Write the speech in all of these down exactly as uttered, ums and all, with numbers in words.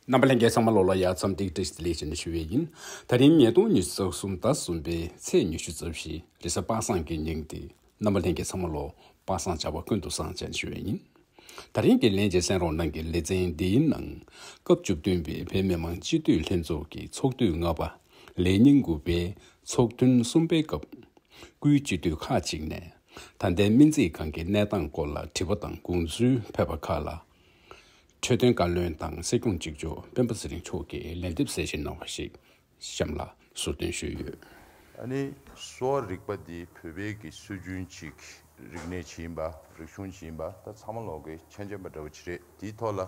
རྣམ་པ་ལྷན་རྒྱས་ཚང་མ་ལོ་ལ་ཡ་འཚམས་འདིའི་བཀྲ་ཤིས་བདེ་ལེགས་ཞེས་ནས་ཞུ་བའི་ཡིན། ད་རིང་ཉིས་སྟོང་ཉི་ཤུ་རྩ་གསུམ་ཟླ་གསུམ་པའི་ཚེས་ཉི་ཤུ་རྩ་བཞི་རེས་གཟའ་པ་སངས་ཀྱི་ཉིན་ཏེ། རྣམ་པ་ལྷན་རྒྱས་ཚང་མ་ལོ་པ་སངས་བྱ་བ་ཀུན་ཏུ་བཟང་ཅན་ཞུ་བའི་ཡིན། ད་རིང་གི་ལན་རྗེས་གསན་རོགས་གནང་གི་ལེ་ཚན་འདིའི་ནང་། སྐབས་བཅུ་བདུན་པའི་བོད་མི་མང་སྤྱི་འཐུས་ལྷན་ཚོགས་ཀྱི་ཚོགས་དུས་ལྔ་པ། ལས་ཉིན་དགུ་པའི་ཚོགས་ཐུན་གསུམ་པའི་སྐབས། སྐུའི་སྤྱི་འཐུས་ཁག་ཅིག་ནས། ད་ལྟའི་སྨན་རྩིས་ཁང་གི་གནས་སྟངས་སྐོར་ལ་དྲི་བ་དང་དགོངས་ཚུལ་ཕེབས་པ་ཁག་ལ། འཕྲོད་བསྟེན་བཀའ་བློན་དང་སྲིད་སྐྱོང་གཅིག་ལྕོགས་སྤེན་པ་ཚེ་རིང་མཆོག་གིས་ལན་འདེབས་གསལ་བཤད་གནང་བ་ཞིག་གཤམ་ལ་ཟུར་འདོན་ཞུས་ཡོད། ཨ་ནི་གསོ་བ་རིག་པ་འདི་བོད་པའི་གི་སྲོལ་རྒྱུན་ཅིག་རིག་གནས་ཅིག་ཡིན་པ། རིག་གཞུང་ཅིག་ཡིན་པ་ད་ཚང་མ་ལོག་གི་མཁྱེན་མཁྱེན་པ་འདྲ་བོ་ཅིག་རེད། དེའི་ཐོག་ལ་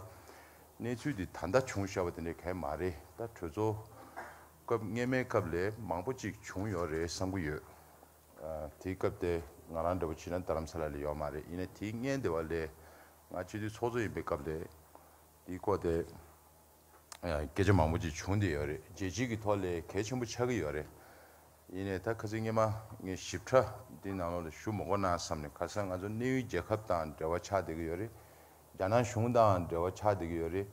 གནས་ཚུལ་འདི་ད་ལྟ་བྱུང་བཞག་པ་དེ་འདྲའི་གང་ཡང་མ་རེད། ད་གྲོས་ཚོགས་སྐབས་སྔས་མའི་སྐབས་ལས་མང་པོ་ཅིག་བྱུང་ཡོད་རེད་བསམ་གྱི་ཡོད། ཨ། དེའི་སྐབས་དེ་ང་རང་འདྲ་བོ་བྱས་ན་རྡ་རམ་ས་ལ་ལ་ཡོད་མ་རེད། ཡིན་ནའི་དེའི་སྔོན་དེ་བ་ལས་ང་སྤྱི་འཐུས་ཚོགས་གཙོ་ཡིན་པའི་སྐབས་ལས་དེའི་སྐོར་དེ་ཨ་སྐད་ཆ་མང་པོ་ཅིག་བྱུང་བསྡད་ཡོད་རེད། རྒྱལ་སྤྱིའི་གི་ཐོག་ལས་གལ་ཆེན་པོ་ཆགས་ཀྱི་ཡོད་རེད། ཡིན་ནའི་ད་ཁ་སང་སྔོན་མ་ངས་ཞིབ་ཕྲ་འདི་ནང་ལོགས་ལ་ཞུ་མི་དགོས་ན་བསམ་ནས། ཁ་སང་ང་ཚོ་གནས་ཡུལ་རྒྱལ་ཁབ་དང་འབྲེལ་བ་ཆགས་བསྡད་ཀྱི་ཡོད་རེད། རྒྱ་ནག་གཞུང་དང་འབྲེལ་བ་ཆགས་བསྡད་ཀྱི་ཡོད་རེད།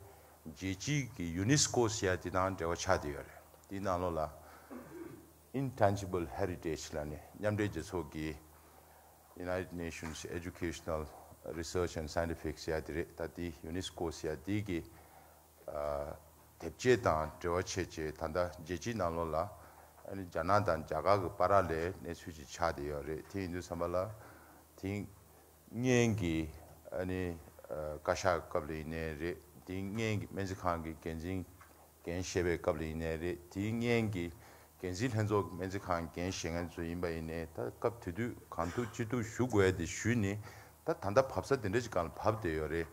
རྒྱལ་སྤྱིའི་གི་ཡུ་ནེ་སི་ཀོ་ཟེར་ཡ་དེ་དང་འབྲེལ་བ་ཆགས་བསྡད་ཡོད་རེད། དེའི་ནང་ལོགས་ལ་Intangible Heritage ལབ་ནས་མཉམ་འབྲེལ་རྒྱལ་ཚོགས་ཀྱི་United Nations Educational Research and Scientific ཟེར་ཡ་དེ་རེད། ད་དེ་ཡུ་ནེ་སི་ཀོ་ཟེར་ཡ་དེ་གི་ཨ་དེབ་སྐྱེལ་དང་འབྲེལ་བ་བྱས་བྱས། ད་ལྟ་རྒྱལ་སྤྱིའི་ནང་ལོགས་ལ་ཨ་ནི་རྒྱ་ནག་དང་རྒྱ་གར་གྱི་བར་ལ་གནས་ཚུལ་ཅིག་ཆགས་བསྡད་ཡོད་རེད། དེ་ཡིན་དུས་ཙམ་པ་ལ་དེ་སྔོན་གྱི་ཨ་ནི་ཨ་བཀའ་ཤག་སྐབས་ལ་ཡིན་ནའི་རེད། དེ་སྔོན་གྱི་སྨན་རྩིས་ཁང་གི་འགན་འཛིན་འགན་བཞེས་པའི་སྐབས་ལ་ཡིན་ནའི་རེད། དེའི་སྔོན་གྱི་འགན་འཛིན་ལྷན་ཚོགས་ཀྱི་སྨན་རྩིས་ཁང་འགན་བཞེས་མཁན་ཚོ་ཡིན་པ་ཡིན་ནའི། ད་སྐབས་དེ་དུས་གང་ཐུབ་ཅི་ཐུབ་ཞུ་དགོས་ཡ་དེ་ཞུས་ནས། ད་ད་ལྟ་བབས་ས་དེ་འདྲ་ཅིག་སྒང་ལ་བབས་བསྡད་ཡོད་རེད།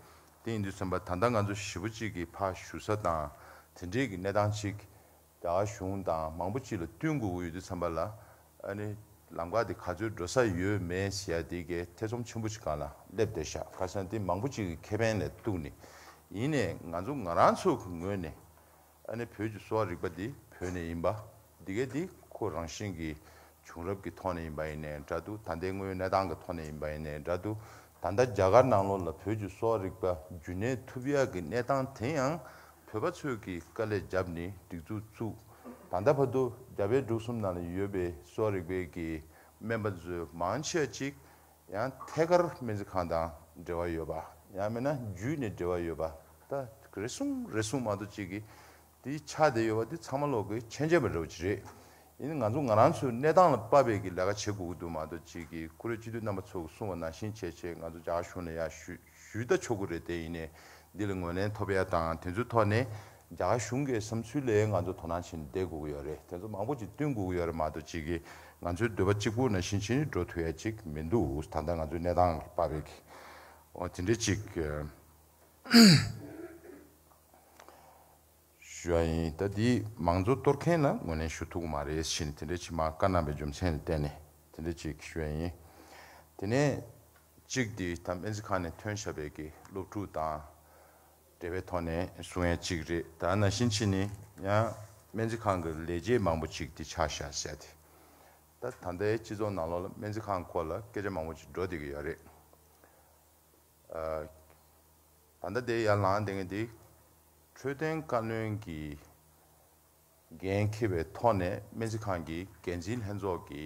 དེ་ཡིན་དུས་ཙམ་པ་ད་ལྟ་ང་ཚོ་ཞེ་པོ་ཅིག་གི་ཕར་ཞུ་ས་དང་དེ་འདྲའི་གི་གནས་སྟངས་ཅིག་རྒྱ་གར་གཞུང་དང་མང་པོ་ཅིག་ལ་བསྟུན་དགོས་ཀྱི་ཡོད་དུས་ཙམ་པ་ལ། ཨ་ནི་ལམ་ཁ་དེ་ག་ཚོད་འགྲོ་ས་ཡོད་མེད་ཟེར་ཡ་དེ་གའི་ཐེ་ཚོམ་ཆེན་པོ་ཅིག་སྒང་ལ་སླེབས་བསྡད་ཤག་ཁ་སང་དེ་མང་པོ་ཅིག་གི་ཁེ་ཕན་ལ་གཏུགས་ནས། ཡིན་ནའི་ང་ཚོ་ང་རང་ཚོ་གི་ངོས་ནས་ཨ་ནི་བོད་ཀྱི་གསོ་བ་རིག་པ་འདི་བོད་ནས་ཡིན་པ་འདི་གའི་འདི་ཁོ་རང་བཞིན་གྱི་བྱུང་རབས་ཀྱི་ཐོག་ནས་ཡིན་པ་ཡིན་ནའི་འདྲ་འདུག་ད་ལྟའི་དངོས་ཡོད་གནས་སྟངས་ཀྱི་ཐོག་ནས་ཡིན་པ་ཡིན་ནའི་འདྲ་འདུག་ད་ལྟ་རྒྱ་གར་ནང་ལོགས་ལ་བོད་ཀྱི་གསོ་བ་རིག་པ་རྒྱུན་གནས་ཐུབ་ཡག་གི་གནས་སྟངས་དེ་ཡང་བོད་པ་ཚོས་ཀྱི་དཀའ་ལས་བརྒྱབ་ནས་སྒྲིག་འཛུགས་བཙུགས། ད་ལྟ་བར་དུ་རྒྱ་བལ་འབྲུག་གསུམ་ནང་ལ་ཡོད་པའི་གསོ་བ་རིག་པའི་གི་སྨན་པ་ཚོའི་མང་ཆེ་བ་ཅིག་ཡང་ཐད་ཀར་སྨན་རྩིས་ཁང་དང་འབྲེལ་བ་ཡོད་པ། ཡང་མིན་ན་བརྒྱུད་ནས་འབྲེལ་བ་ཡོད་པ། ད་རེ་ཟུང་རེ་ཟུང་མ་གཏོགས་ཅིག་གི་དེ་ཆགས་བསྡད་ཡོད་པ་དེ་ཚང་མ་ལོག་གི་མཁྱེན་མཁྱེན་པ་འདྲ་བོ་ཅིག་རེད། ཡིན་ནའི་ང་ཚོ་ང་རང་ཚོའི་གནས་སྟངས་ལ་དཔག་པའི་གི་ལས་ཀ་བྱེད་དགོས་ཀྱི་འདུག་མ་གཏོགས་ཅིག་གི་ཁོ་རེ་སྤྱི་འཐུས་རྣམ་པ་ཚོ་གིས་གསུངས་པ་ནང་བཞིན་བྱས་བྱས་ང་ཚོ་རྒྱ་གར་གཞུང་ལ་ཡར་ཞུ་ཞུས་ད་ཆོག་གི་རེད། དེ་ཡིན་ནའི་འདི་ལ་ངོས་ལེན་ཐོབ་ཡ་དང་དེ་ཚོའི་ཐོག་ནས་རྒྱ་གར་གཞུང་གི་བསམ་ཚུལ་ལ་ང་ཚོ་དོ་སྣང་བྱས་ནས་བསྡད་དགོས་ཀྱི་ཡོད་རེད། དེ་ཚོ་མང་པོ་ཅིག་བསྟུན་དགོས་ཀྱི་ཡོད་རེད་མ་གཏོགས་ཅིག་གི་ང་ཚོའི་འདོད་པ་གཅིག་པུ་ནང་བཞིན་བྱས་ནས་འགྲོ་ཐུབ་ཡ་ཅིག་མི་འདུག་ད་ལྟ་ང་ཚོའི་གནས་སྟངས་ལ་དཔག་པའི་གི་འོ་དེ་འདྲ་ཅིག་ཞུ་བ་ཡིན། ད་འདི་མང་གཙོ་གཏོར་མཁན་ལ་ངོས་ལེན་ཞུ་ཐུབ་ཀྱི་མ་རེད་ཟེར་ནས་དེ་འདྲ་ཅིག་མར་བཀའ་གནང་བའི་རྒྱུ་མཚན་ལ་བརྟེན་ནས་དེ་འདྲ་ཅིག་ཞུ་བ་ཡིན། དེ་ནས་གཅིག་འདི་ད་སྨན་རྩིས་ཁང་ནས་ཐོན་བཞག་པའི་གི་སློབ་ཕྲུག་དང་འབྲེལ་བའི་ཐོག་ནས་གསུང་ཡ་གཅིག་རེད། ད་ནང་བཞིན་བྱས་ནས་ཡང་སྨན་རྩིས་ཁང་གི་ལས་བྱེད་མང་པོ་ཅིག་འདི་ཆགས་བཞག་ཟེར་ཏེ། ད་ད་ལྟའི་སྤྱི་ཚོགས་ནང་ལོགས་ལ་སྨན་རྩིས་ཁང་སྐོར་ལ་སྐད་ཆ་མང་པོ་ཅིག་འགྲོ་བསྡད་ཀྱི་ཡོད་རེད། ཨ། ད་ལྟ་དེ་ཡར་ལངས་བསྡད་མཁན་དེ་འཕྲོད་བསྟེན་བཀའ་བློན་གྱི་འགན་འཁྱེར་བའི་ཐོག་ནས་སྨན་རྩིས་ཁང་གི་འགན་འཛིན་ལྷན་ཚོགས་ཀྱི་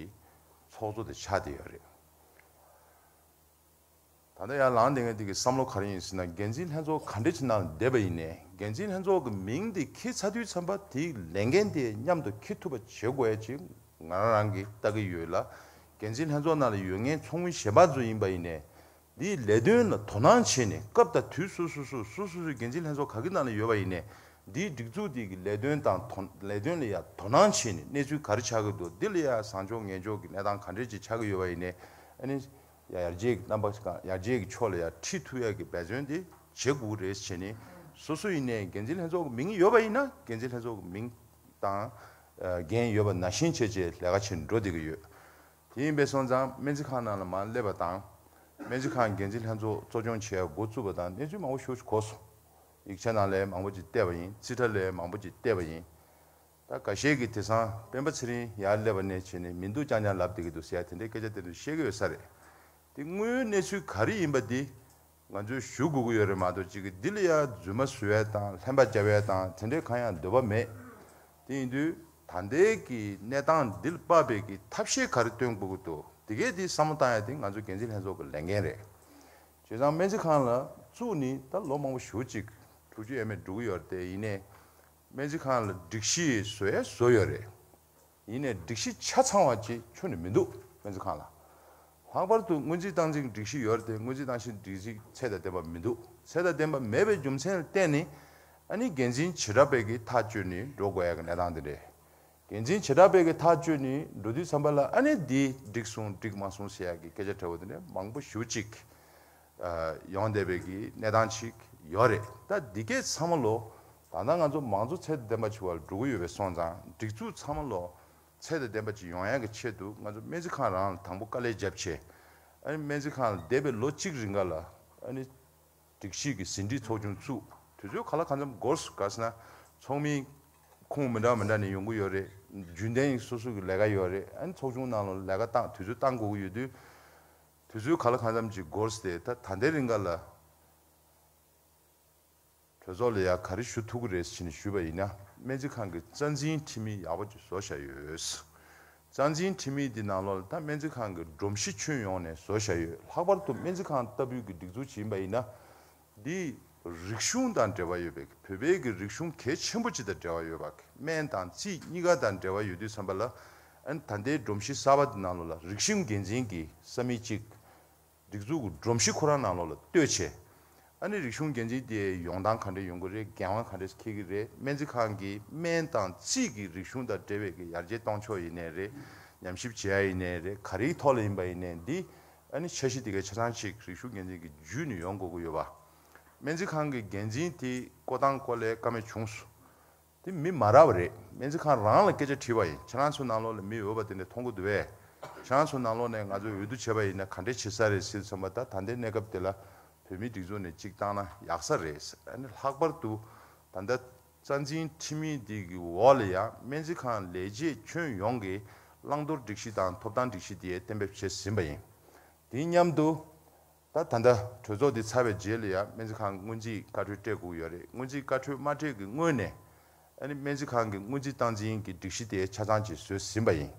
ཚོགས་གཙོ་དེ་ཆགས་བསྡད་ཡོད་རེད། ད་ལྟ་ཡར་ལངས་བསྡད་མཁན་དེ་གི་བསམ་བློ་ག་རེ་ཡིན་ཟེར་ན། འགན་འཛིན་ལྷན་ཚོགས་ག་འདྲ་ཅིག་ནང་ལ་བསྡད་པ་ཡིན་ནའི་འགན་འཛིན་ལྷན་ཚོགས་ཀྱི་མིང་དེ་འཁྱེར་ཚར་དུས་ཙམ་པ་དེའི་ལས་འགན་དེ་མཉམ་དུ་འཁྱེར་ཐུབ་པ་བྱེད་དགོས་ཡ་ཅིག་ང་རང་རང་གིས་ལྟ་གི་ཡོད་ལ། འགན་འཛིན་ལྷན་ཚོགས་ནང་ལ་ཡོད་མཁན་ཚོགས་མི་གཞན་པ་ཚོ་ཡིན་པ་ཡིན་ནའི། འདིའི་ལས་དོན་ལ་དོ་སྣང་བྱས་ནས་སྐབས་དང་དུས་སོ་སོ་སོ་སོ་སོ་སོའི་འགན་འཛིན་ལྷན་ཚོགས་ག་གི་ནང་ལ་ཡོད་པ་ཡིན་ནའི་འདིའི་སྒྲིག་འཛུགས་འདི་གི་ལས་དོན་དང་དོ་ལས་དོན་ལ་ཡང་དོ་སྣང་བྱས་ནས་གནས་ཚུལ་ག་རེ་ཆགས་ཀྱི་འདུག་འདི་ལ་ཡང་བཟང་ཕྱོགས་ངན་ཕྱོགས་ཀྱི་གནས་སྟངས་ག་འདྲས་ཅིག་ཆགས་ཀྱི་ཡོད་པ་ཡིན་ནའི་ཨ་ནི་ཡར་རྒྱས་ཀྱི་རྣམ་པ་ཞིག་ཡར་རྒྱས་ཀྱི་ཕྱོགས་ལ་ཡང་ཁྲིད་ཐུབ་ཡག་གི་འབད་བརྩོན་དེ་བྱེད་དགོས་རེད་བྱས་ནས། སོ་སོ་ཡིན་ནའི་འགན་འཛིན་ལྷན་ཚོགས་ཀྱི་མིང་ཡོད་པ་ཡིན་ན་འགན་འཛིན་ལྷན་ཚོགས་ཀྱི་མིང་དང་འགན་ཡོད་པ་ནང་བཞིན་བྱས་བྱས་ལས་ཀ་བྱེད་འགྲོ་བསྡད་ཀྱི་ཡོད། དེ་ཡིན་པས་སོང་ཙང་སྨན་རྩིས་ཁང་ནང་ལ་མར་སླེབས་པ་དང་། སྨན་རྩིས་ཁང་འགན་འཛིན་ལྷན་ཚོགས་གཙོ་སྐྱོང་བྱེད་ཡ་འགོ་བཙུགས་པ་དང་གནས་ཚུལ་མང་པོ་ཞེ་པོ་ཅིག་གོ་སོང་། ཡིག་ཆ་ནང་ལ་མང་པོ་ཅིག་བལྟས་པ་ཡིན། རྩིས་ཁྲ་ལ་མང་པོ་ཅིག་བལྟས་པ་ཡིན། ད་འགའ་ཤས་ཀྱིས་དེང་སང་སྤེན་པ་ཚེ་རིང་ཡར་སླེབས་པ་ནས་བྱས་ནས་མི་འདུག་རྐྱང་རྐྱང་ལབ་བསྡད་ཀྱི་འདུག་ཟེར་ཡ་དེ་འདྲའི་སྐད་ཆ་དེ་ཚོ་བཤད་ཀྱི་ཡོད་ས་རེད། དེ་དངོས་ཡོད་གནས་ཚུལ་ག་རེ་ཡིན་པ་དེ་ ང་ཚོས་ཞུ་དགོས་ཀྱི་ཡོད་རེད་མ་གཏོགས། གཅིག་གི་འདི་ལ་ཡ་རྫུན་མ་བཟོ་ཡ་དང་ལྷན་པ་རྒྱབ་ཡ་དང་དེ་འདྲའི་གང་ཡང་འདོད་པ་མེད། དེ་ཡིན་དུས་ད་ལྟའི་གི་གནས་སྟངས་འདི་ལ་དཔག་པའི་གི་ཐབས་ཤེས་ག་རེ་སྟོན་དགོས་ཀྱི་འདུག་དེ་གས་དེ་བསམ་བློ་བཏང་ཡ་དེ་ང་ཚོ་འགན་འཛིན་ལྷན་ཚོགས་ཀྱི་ལས་འགན་རེད། བྱས་ཙང་སྨན་རྩིས་ཁང་ལ་བཙུགས་ནས་ད་ལོ་མང་པོ་ཞེ་པོ་ཅིག་དྲུག་ཅུ་ཡས་མས་འགྲོ་གི་ཡོད་རེད་དེ། ཡིན་ནའི་སྨན་རྩིས་ཁང་ལ་སྒྲིག་གཞི་བཟོ་ཡས་བཟོ་ཡོད་རེད། ཡིན་ནའི་སྒྲིག་གཞི་ཆ་ཚང་བ་ཅིག་ཁྱོན་ནས་མི་འདུག་སྨན་རྩིས་ཁང་ལ། ལྷག་པར་དུ་སྔོན་རྩིས་བཏང་རྩིས་ཀྱི་སྒྲིག་གཞི་ཡོད་རེད་དེ། སྔོན་རྩིས་བཏང་རྩིས་སྒྲིག་གཞི་ཚད་དང་ལྡན་པ་མི་འདུག་ཚད་དང་ལྡན་པ་མེད་པའི་རྒྱུ་མཚན་ལ་བརྟེན་ནས། ཨ་ནི་འགན་འཛིན་བྱེ་བྲག་པའི་གི་ཐག་གཅོད་ནས་འགྲོ་དགོས་ཡ་གི་གནས་སྟངས་དེ་རེད། འགན་འཛིན་བྱེ་བྲག་པའི་གི་ཐག་གཅོད་ནས་འགྲོ་དུས་ཙམ་པ་ལ། ཨ་ནི་འདི་འགྲིག་སོང་འགྲིག་མ་སོང་ཟེར་ཡ་གི་སྐད་ཆ་འདྲ་བོ་དེ་འདྲ་མང་པོ་ཞེ་པོ་ཅིག་ཡོང་བསྡད་པའི་གི་གནས་སྟངས་ཅིག་ཡོད་རེད། ད་འདི་གས་ཚང་མ་ལོ་ད་ལྟ་ང་ཚོ་མང་གཙོ་ཚད་དང་ལྡན་པ་ཅིག་བར་འགྲོ་གི་ཡོད་པའི་སོང་ཙང་། སྒྲིག་འཛུགས་ཚང་མ་ལོ་ཚད་དང་ལྡན་པ་ཅིག་ཡོང་ཡ་གི་ཆེད་དུ་ང་ཚོ་སྨན་རྩིས་ཁང་རང་ལ་དང་པོ་དཀའ་ལས་བརྒྱབ་བྱས། ཨ་ནི་སྨན་རྩིས་ཁང་ལ་འདས་པའི་ལོ་གཅིག་རིང་ག་ལ་ཨ་ནི་སྒྲིག་གཞི་གི་ཟིན་བྲིས་ཚོགས་ཆུང་བཙུགས། དུས་ཚོད་ག་ལ་གང་འཚམ་འགོར་སོང་། ག་ཟེར་ན་ཚོགས་མི་ཁོངས་མི་འདྲ་མི་འདྲ་ནས་ཡོང་གི་ཡོད་རེད། རྒྱུན་ལྡན་སོ་སོ་གི་ལས་ཀ་ཡོད་རེད། ཨ་ནི་ཚོགས་ཆུང་ནང་ལ་ལས་ཀ་བཏང་དུས་ཚོད་བཏང་དགོས་ཀྱི་ཡོད་དུས། དུས་ཚོད་ག་ལ་གང་འཚམ་ཅིག་འགོར་སོང་སྟེ། ད་ད་ལྟའི་རིང་ག་ལ་གྲོས་ཚོགས་ལ་ཡ་ག་རེ་ཞུ་ཐུབ་ཀྱི་རེད་ཟེར་ནས་ཞུས་པ་ཡིན་ན། སྨན་རྩིས་ཁང་གི་རྩ་འཛིན་ཁྲིམས་ཡིག་ཡག་པོ་ཅིག་བཟོ་བཞག་ཡོད། རྩ་འཛིན་ཁྲིམས་ཡིག་འདི་ནང་ལོགས་ལ་ད་སྨན་རྩིས་ཁང་གི་སྒྲོམ་གཞི་ཁྱོན་ཡོངས་ནས་བཟོ་བཞག་ཡོད། ལྷག་པར་དུ་སྨན་རྩིས་ཁང་ལྟ་བུའི་གི་སྒྲིག་འཛུགས་ཅིག་ཡིན་པ་ཡིན་ན། འདི་རིག་གཞུང་དང་འབྲེལ་བ་ཡོད་པའི། བོད་པའི་གི་རིག་གཞུང་གལ་ཆེན་པོ་ཅིག་དང་འབྲེལ་བ་ཡོད་པ། སྨན་དང་རྩིས་གཉིས་ཀ་དང་འབྲེལ་བ་ཡོད་དུས་ཙམ་པ་ལ། ཨ་ནི་ད་ལྟའི་སྒྲོམ་གཞི་གསར་པ་འདི་ནང་ལོགས་ལ་རིག་གཞུང་འགན་འཛིན་གྱི་ས་མིག་ཅིག་སྒྲིག་འཛུགས་ཀྱི་སྒྲོམ་གཞི་ཁོ་རང་ནང་ལོགས་ལ་གཏོད་བྱས། ཨ་ནི་རིག་གཞུང་འགན་འཛིན་དེ་ཡོང་སྟངས་ག་འདྲས་ཡོང་གི་རེད། འགན་དབང་ག་འདྲས་འཁྱེར་གྱི་རེད། སྨན་རྩིས་ཁང་གིས་སྨན་དང་རྩིས་ཀྱི་རིག་གཞུང་དང་འབྲེལ་བའི་གི་ཡར་རྒྱས་གཏོང་ཕྱོགས་ཡིན་ནའི་རེད། ཉམས་ཞིབ་བྱེད་ཡ་ཡིན་ནའི་རེད། ག་རེའི་ཐོག་ལ་ཡིན་པ་ཡིན་ནའི། འདི་ཨ་ནི་འཆར་གཞི་དེ་གའི་ཆ་ཚང་ཅིག་རིག་གཞུང་འགན་འཛིན་གྱི་བརྒྱུད་ནས་ཡོང་དགོས་ཀྱི་ཡོད་པ། སྨན་རྩིས་ཁང་གི་འགན་འཛིན་དེ་བསྐོ་སྟངས་སྐོར་ལ་བཀའ་མོལ་བྱུང་སོང་། དེ་མི་མ་རག་པ་རེད། སྨན་རྩིས་ཁང་རང་ལ་སྐད་ཆ་དྲིས་པ་ཡིན། ཁྱེད་རང་ཚོ་ནང་ལོགས་ལ་མི་ཡོད་པ་དེ་འདྲ་མཐོང་གི་འདུག་པས། ཁྱེད་རང་ཚོ་ནང་ལོགས་ནས་ང་ཚོས་འོས་བསྡུ་བྱས་པ་ཡིན་ན་ག་འདྲས་བྱེད་ས་རེད་ཟེར་དུས་ཙམ་པ། ད་ད་ལྟའི་གནས་སྐབས་དེ་ལ་བོད་མིའི་སྒྲིག་འཛུགས་ནས་གཅིག་བཏང་ན་ཡག་ས་རེད། ཨ་ནི་ལྷག་པར་དུ་ད་ལྟ་རྩ་འཛིན་ཁྲིམས་ཡིག་འདི་གི་འོག་ལ་ཡང་སྨན་རྩིས་ཁང་ལས་བྱེད་ཁྱོན་ཡོངས་ཀྱི་བླང་དོར་སྒྲིག་གཞི་དང་ཐོབ་ཐང་སྒྲིག་གཞི་དེ་གཏན་འབེབས་བྱས་ཟིན་པ་ཡིན། དེ་མཉམ་དུ། ད་ད་ལྟ་གྲོས་ཚོགས་འདི་ཚར་བའི་རྗེས་ལ་ཡང་སྨན་རྩིས་ཁང་སྔོན་རྩིས་བཀའ་འཁྲོལ་སྤྲད་དགོས་ཡོད་རེད། སྔོན་རྩིས་བཀའ་འཁྲོལ་མ་སྤྲད་ཀྱི་སྔོན་ནས། ཨ་ནི་སྨན་རྩིས་ཁང་གི་སྔོན་རྩིས་བཏང་འཛིན་གྱི་སྒྲིག་གཞི་དེ་ཆ་ཚང་ཅིག་བཟོས་ཟིན་པ་ཡིན།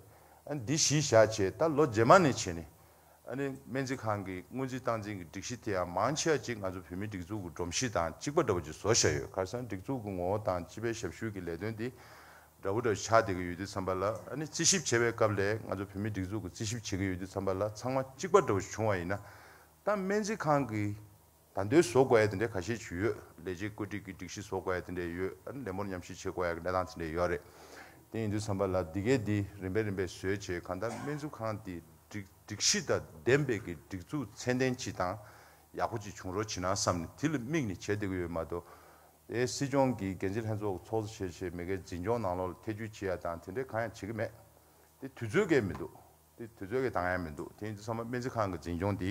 ཨ་ནི་འདི་གཞི་བཞག་བྱས་ད་ལོ་རྗེས་མ་ནས་བྱས་ནས། ཨ་ནི་སྨན་རྩིས་ཁང་གི་སྔོན་རྩིས་བཏང་འཛིན་གྱི་སྒྲིག་གཞི་དེ་ཡང་མང་ཆེ་བ་ཅིག་ང་ཚོ་བོད་མིའི་སྒྲིག་འཛུགས་ཀྱི་སྒྲོམ་གཞི་དང་གཅིག་པ་འདྲ་བོ་ཅིག་བཟོ་བཞག་ཡོད། ག་རེ་ཟེར་ན་སྒྲིག་འཛུགས་ཀྱི་ངོ་བོ་དང་སྤྱི་པའི་ཞབས་ཞུ་གི་ལས་དོན་འདི་འདྲ་བོ་འདྲ་བོ་ཆགས་བསྡད་ཀྱི་ཡོད་དུས་ཙམ་པ་ལ། ཨ་ནི་རྩིས་ཞིབ་བྱེད་པའི་སྐབས་ལ་ང་ཚོ་བོད་མིའི་སྒྲིག་འཛུགས་ཀྱི་རྩིས་ཞིབ་བྱེད་ཀྱི་ཡོད་དུས་ཙམ་པ་ལ་ཚང་མ་གཅིག་པ་འདྲ་བོ་བྱུང་བ་ཡིན་ན། ད་སྨན་རྩིས་ཁང་གི་ད་དུང་བཟོ་དགོས་ཡ་དེ་འདྲ་ཁ་ཤས་ཅིག་ཡོད། ལས་བྱེད་བཀོད་སྒྲིག་གི་སྒྲིག་གཞི་བཟོ་དགོས་ཡ་དེ་འདྲ་ཡོད། ཨ་ནི་ལས་མོར་ཉམས་ཞིབ་བྱེད་དགོས་ཡ་གི་གནས་སྟངས་དེ་འདྲ་ཡོད་རེད། དེ་ཡིན་དུས་ཙམ་པ་ལ་འདི་གས་འདི་རིམ་པས་རིམ་པས་བཟོས་བྱས། གང་ལྟར་སྨན་རྩིས་ཁང་འདི་སྒྲིག་སྒྲིག་གཞི་དང་ལྡན་པའི་གི་སྒྲིག་འཛུགས་ཚད་ལྡན་ཅིག་དང་ཡག་པོ་ཅིག་བྱུང་རོགས་བྱེད་ན་བསམ་ནས་དེ་ལ་དམིགས་ནས་བྱས་བསྡད་ཀྱི་ཡོད་མ་གཏོགས། དེ་སྲིད་སྐྱོང་གིས་འགན་འཛིན་ལྷན་ཚོགས་ཚོགས་གཙོ་བྱས་བྱས་མི་སྒེར་འཛིན་སྐྱོང་ནང་ལོགས་ལ་ཐེ་བྱུས་བྱེད་ཡ་དང་དེ་འདྲའི་གང་ཡང་བྱེད་ཀྱི་མེད། དེ་དུས་ཚོད་ཀྱང་མི་འདུག་དེ་དུས་ཚོད་ཀྱང་འདང་ཡ་མི་འདུག་དེ་ཡིན་དུས་ཚང་མ་སྨན་རྩིས་ཁང་གི་འཛིན་སྐྱོང་འདི་